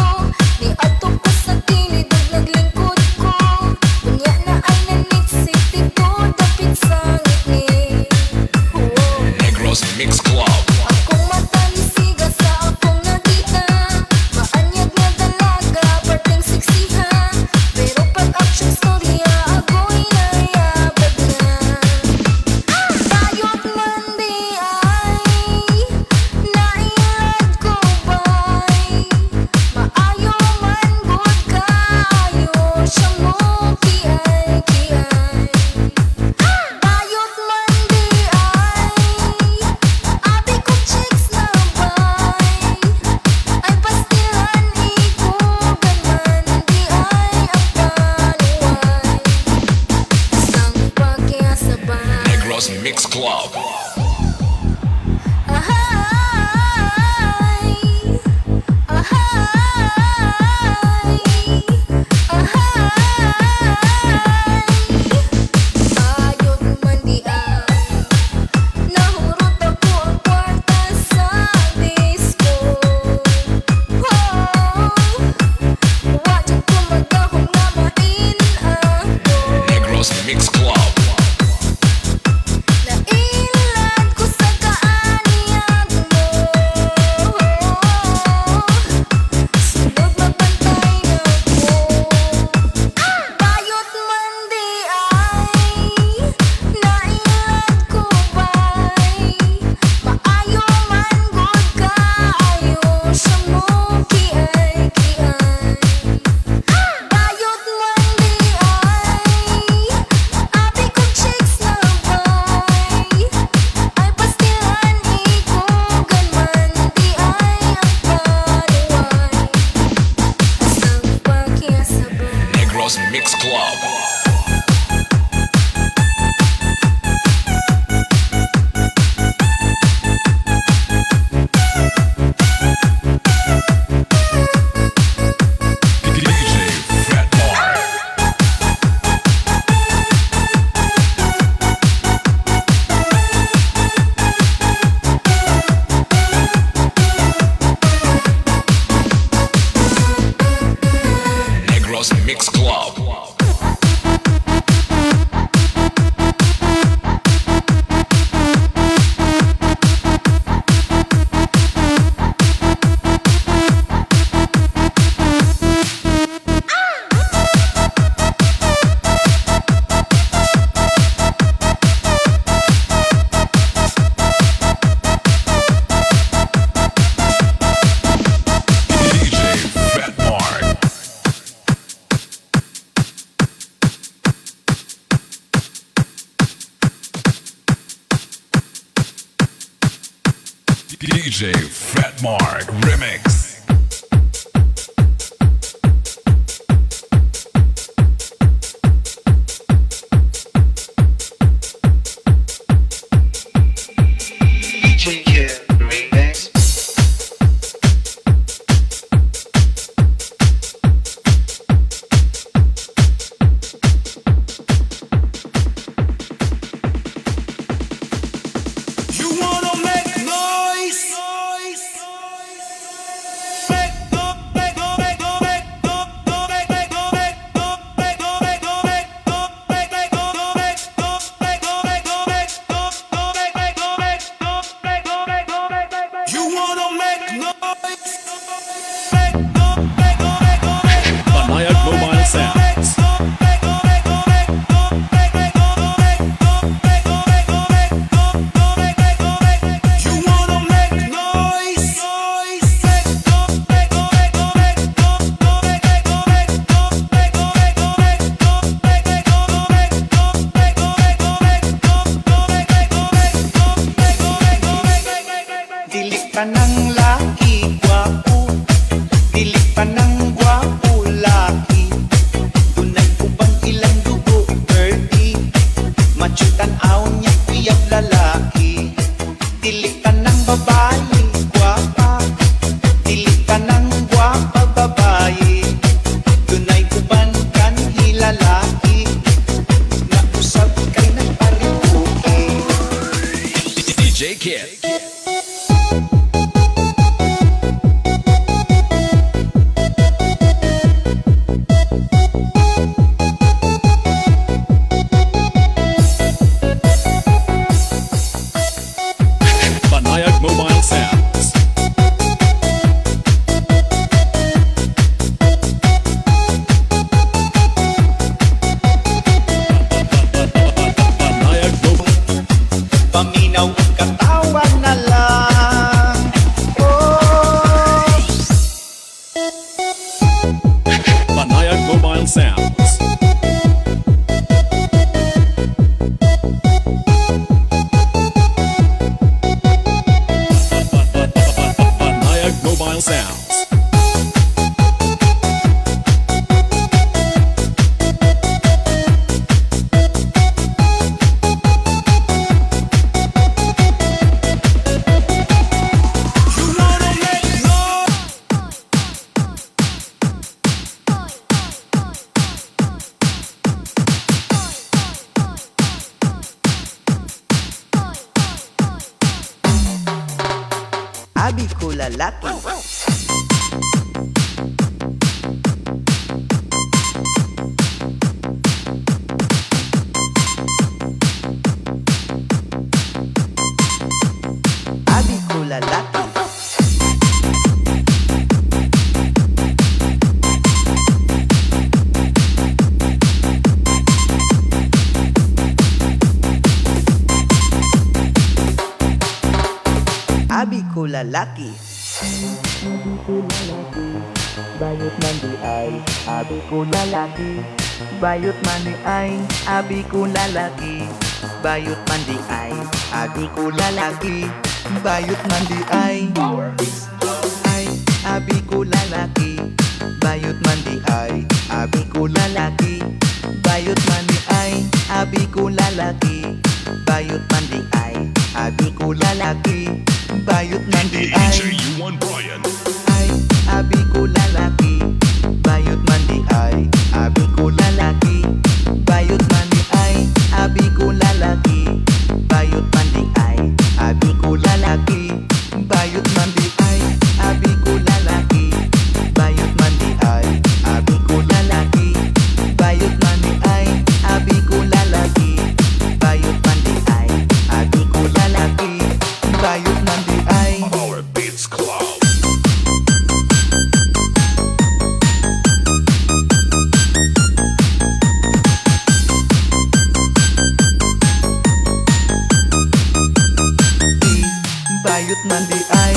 Niadto ko sa kilid ug naglingkod ko. Unya na ay nanitsik didto dapit sa ngitngit. Wow. Negros Mix Club. Akong mata nisiga sa akong nakita. Maanyag nga dalaga, parteng seksiha. Pero pag action storya, agoy, nayabag na. Bayot man di ay nailad ko bay. Maayo man gud kaayo siya mo kiay-kiay. Bayot man di ay abi kong chicks na bay. Ay pastilan ikugan man di ay ang panuway. Sang pakiasabay. Negros Mix Club. Ahay, ahay, ahay. Bayot man di ay nahurot ako ang kwarta sa disco. Oh, wa jud ko magahom nga ma- Mix Club. D J Fat Mark. Negros Mix Club. D J Fat Mark. D J Fat Mark Remix. D J Kid Remix. You wanna make noise? You wanna make noise? Banayag Mobile Sounds. You wanna make noise? Dili tanang laki gwapo, dili tanang gwapo laki. Dunay uban ilang dugo, dirty. Macho tan-aw niya, uyab lalaki. Dili tanang babayi gwapa, dili tanang gwapa babayi. Dunay uban kanhi lalaki, nga usab kay nagparipuki. D J Kid. Banayag Mobile Sounds. Banayag Mobile. Paminaw ang katawan na lang. Oh. Banayag Mobile Sounds. Banayag Mobile Sounds. Abi ko lalaki. Abi ko lalaki. Abi ko lalaki. Abi ko lalaki, bayot man di ay. Abi ko lalaki, bayot man di ay. Abi ko lalaki, bayot man di ay. Abi ko lalaki, bayot man di ay. Ay, abi ko lalaki, Bayot man di ay, abi ko lalaki. Bayot man di ay, abi ko lalaki. Bayot man di ay, abi ko lalaki. Bayot man di ay. D J U one Brian. Ay, abi ko lalaki. Bayot man di ay, abi ko lalaki. Bayot man di ay, abi ko lalaki. Bayot man di ay, abi ko lalaki. Bayot man di ay, abi ko lalaki. Bayot man di ay, abi ko lalaki. Bayot man di ay, abi ko lalaki. Bayot man di ay, abi ko lalaki. Bayot man di ay. Our Beats Club. Bayot man di ay.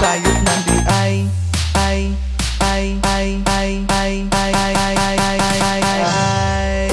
Bayot man di ay, ay, ay.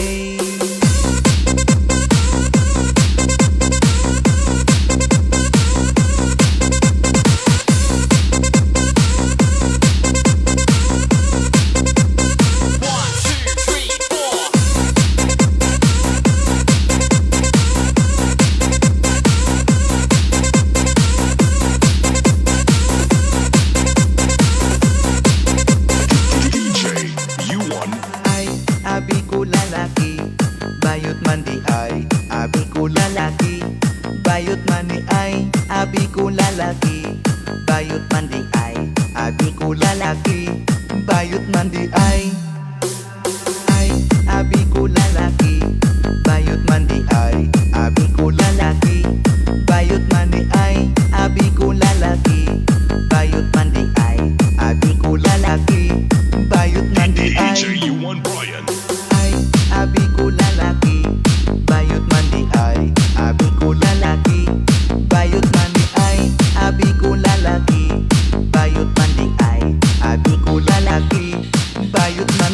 D J U one. Ay, abi ko lalaki. Bayot man di ay, abi ko lalaki. Bayot man di ay, abi ko lalaki. Bayot man di ay, abi ko lalaki. Bayot man di ay. Ay, abi ko lalaki. Bayot man di ay, abi ko lalaki. Bayot man di ay, abi ko lalaki. Bayot man di ay, abi ko lalaki. Bayot man di ay. D J U one Brian. Ay, abi ko lalaki. Bayot man di ay, abi ko lalaki. Bayot man di ay, abi ko lalaki. Bayot man di ay, abi ko lalaki. Bayot man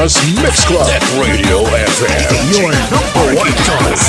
Mix Club at Radio F M. Your number one choice.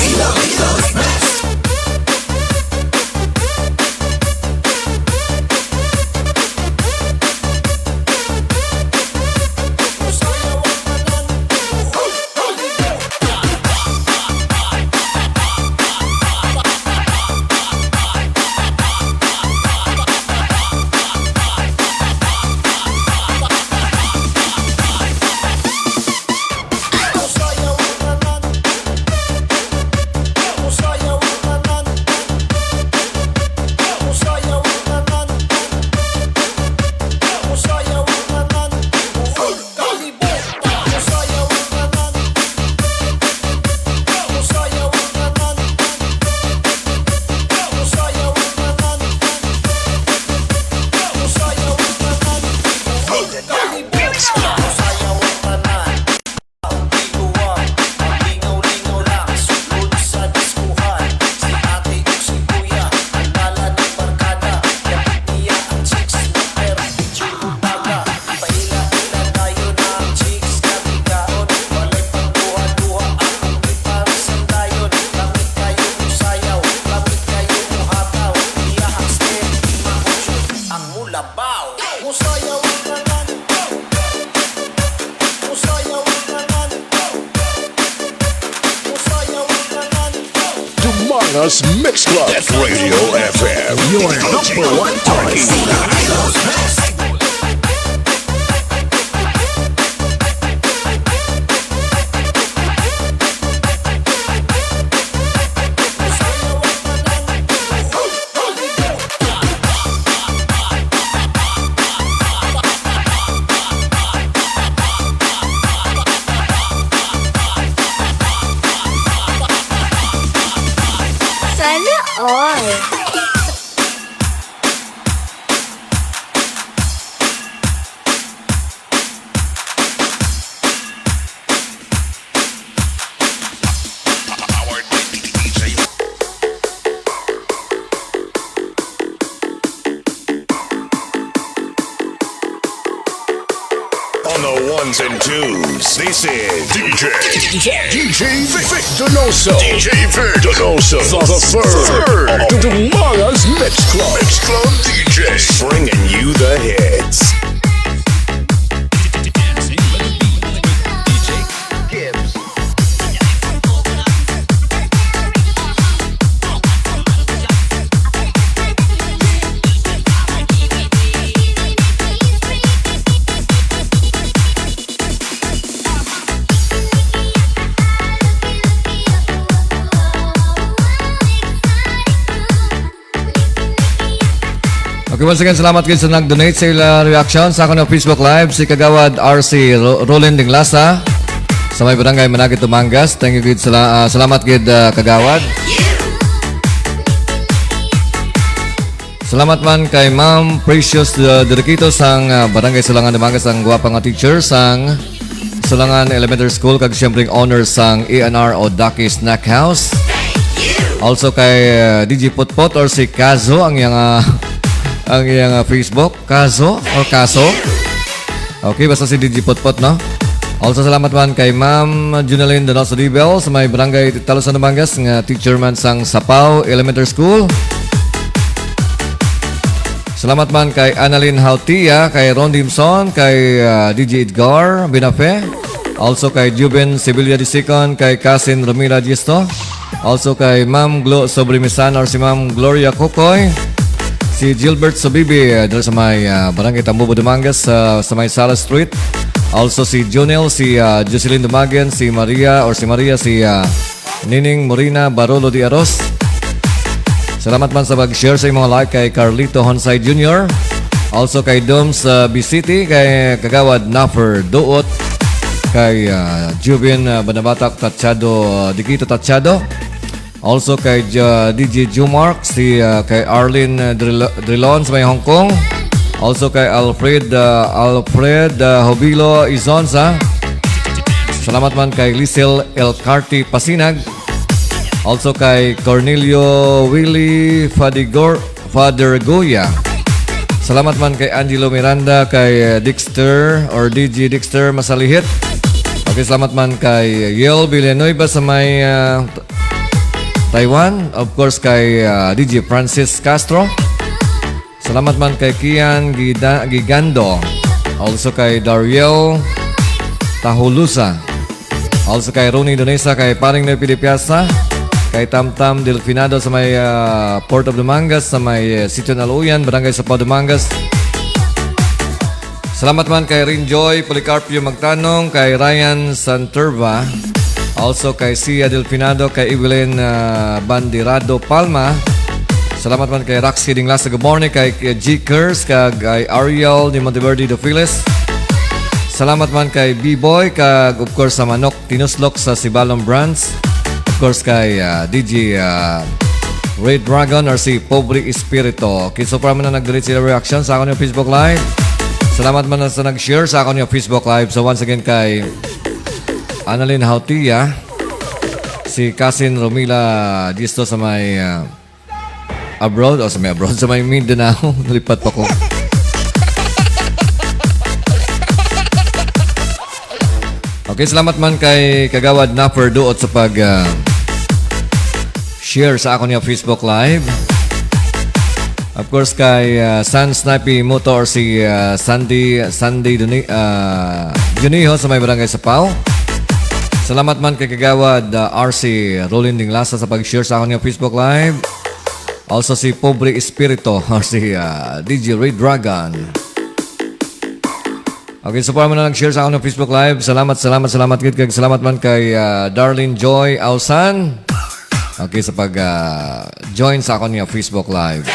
Dumangas Mix Club at Radio F M. Your number one choice. Sana all. On the ones and twos, this is D J, D J, D J Vic, Vic Donoso. D J Vic Donoso, the, the third, third of Dumangas Mix Club. Mix Club D Js, bringing you the hits. Okay, once again, salamat gid sa nag-donate sa ila reaction sa akon Facebook Live, si Kagawad R C Ro-, Roland Dinglasa sa may barangay Managit, Dumangas. Thank you gid, sala-, ah, salamat gid, ah, Kagawad. Salamat man kay Ma'am Precious, ah, Diriquito sang, ah, Barangay Sulangan, Dumangas, ang gwapa nga teacher sang Sulangan Elementary School, kag siyempre ang owner sang A and R o Ducky Snack House. Also kay, uh, D J Potpot or si Kazo ang iyang, uh, ang iyang, uh, Facebook. Kazo or Kaso? Okay, basta si D J Potpot, no? Also, salamat man kay Ma'am Junalyn Donaldo Dibel sa may barangay Talusan, Dumangas, nga teacher man sang Sapaw Elementary School. Salamat man kay Annalyn Hautia, kay Ron Dimson, kay, ah, D J Edgar Binafe, also kay Juben Sevilla the second, kay Cousin Romila Gisto, also kay Ma'am Glo Sobremisan or si Ma'am Gloria Cocoy, si Gilbert Sobibi, ah, dala sa may, ah, Barangay Tambubo, Dumangas, sa, sa may Sala Street, also si Jonel, si, ah, Jocelyn Dumagen, si Maria or si Maria, si, ah, Nining Morina Barolo de Aros. Salamat man sa pag-share sa imong like kay Carlito Honsay Junior. Also kay Doms, uh, Bisiti, kay Kagawad Naffer Duot, kay, uh, Juvin, uh, Banabatak Tachado, uh, Dikito Tachado. Also kay, uh, D J Jumark, si, uh, kay Arlene, uh, Dril-, Drilon sa may Hong Kong. Also kay Alfred, uh, Alfred, uh, Hobilo Izonza. Salamat man kay Lisel El Carti Pasinag. Also kay Cornelio Willie Fadigor, Father Goya. Salamat man kay Angelo Miranda, kay, uh, Dexter or D J Dexter Masalihit. Okay, salamat man kay Yel Villanueva sa may ah, T- Taiwan. Of course, kay ah, D J Francis Castro. Salamat man kay Kian Gida- Gigando. Also kay Dariel Tahulusa. Also kay Ronnie Donesa, kay Paring Noy Pilipiasa, kay Tamtam Delfinado sa may ah, Port of Dumangas, sa may ah, Sitio Naluyan, Barangay Sapao, Dumangas. Salamat man kay Rinjoy Policarpio Magtanong, kay Ryan Santerva, also kay Sia Delfinado, kay Evelyn ah, Bandirado Palma. Salamat man kay Roxy Dinglasa, good morning, kay G Kers, kag kay Ariel de Monteverde Dofiles. Salamat man kay B-Boy, kag of course sa Manok Tinuslok sa Sibalom Branch. Of course kay ah, D J ah, Red Dragon or si Pobre Espirito. Okay, so far man na nag-delete sila reaction sa akon yung Facebook Live. Salamat man na sa nag-share sa akon yung Facebook Live. So once again kay Annalyn Hautia, si Cousin Romila Disto sa may ah, abroad, o sa may abroad, sa may Mindanao, nalipat pa ko. Okay, salamat man kay Kagawad Napper Duot sa pag ah, share sa akon nga Facebook Live. Of course, kay ah, San Snipey Moto or si ah, Sandy, Sandy Duni, ah, Juniho sa may barangay Sapao. Salamat man kay Kagawad ah, R C Rolinding Lasa sa pag-share sa akon nga Facebook Live. Also si Pobre Espirito or si ah, D J Ray Dragon. Okay, so para mo na nag-share sa akong Facebook Live, salamat, salamat, salamat gid, kag salamat man kay ah, Darlene Joy Ausan. Okay, sa pag ah, join sa akong nga Facebook Live.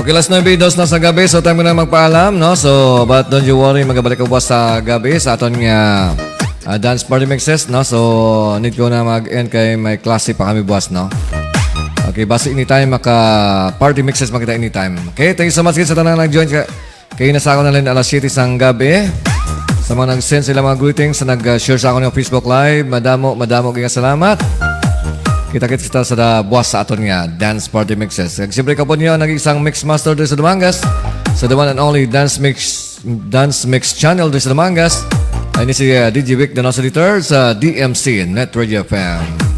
Okay, last nuebe dos na sa gabi, so time na magpaalam, no? So, but don't you worry, magabalik ko buwas sa gabi sa aton nga ah, dance party mixes, no? So, need ko na mag-end kay may klase pa kami buwas, no? Okay, basi anytime maka party mixes makita anytime. Okay, thank you so much guys sa tanang nag-join ka. Kay na sa ako na rin alas siyete sang gabi. Sa mga nag-send sila mga greetings, sa nag-share sa ako ng Facebook Live, madamo, madamo kaya salamat. Kita-kits kita sa da- buwas sa aton nga dance party mixes. Kag siyempre, kapon niyo, nag-isang mix master diri sa Dumangas, sa the one and only dance mix, dance mix channel diri sa Dumangas. Ay ni si uh, D J Vic Donoso the third sa D M C Net Radio F M.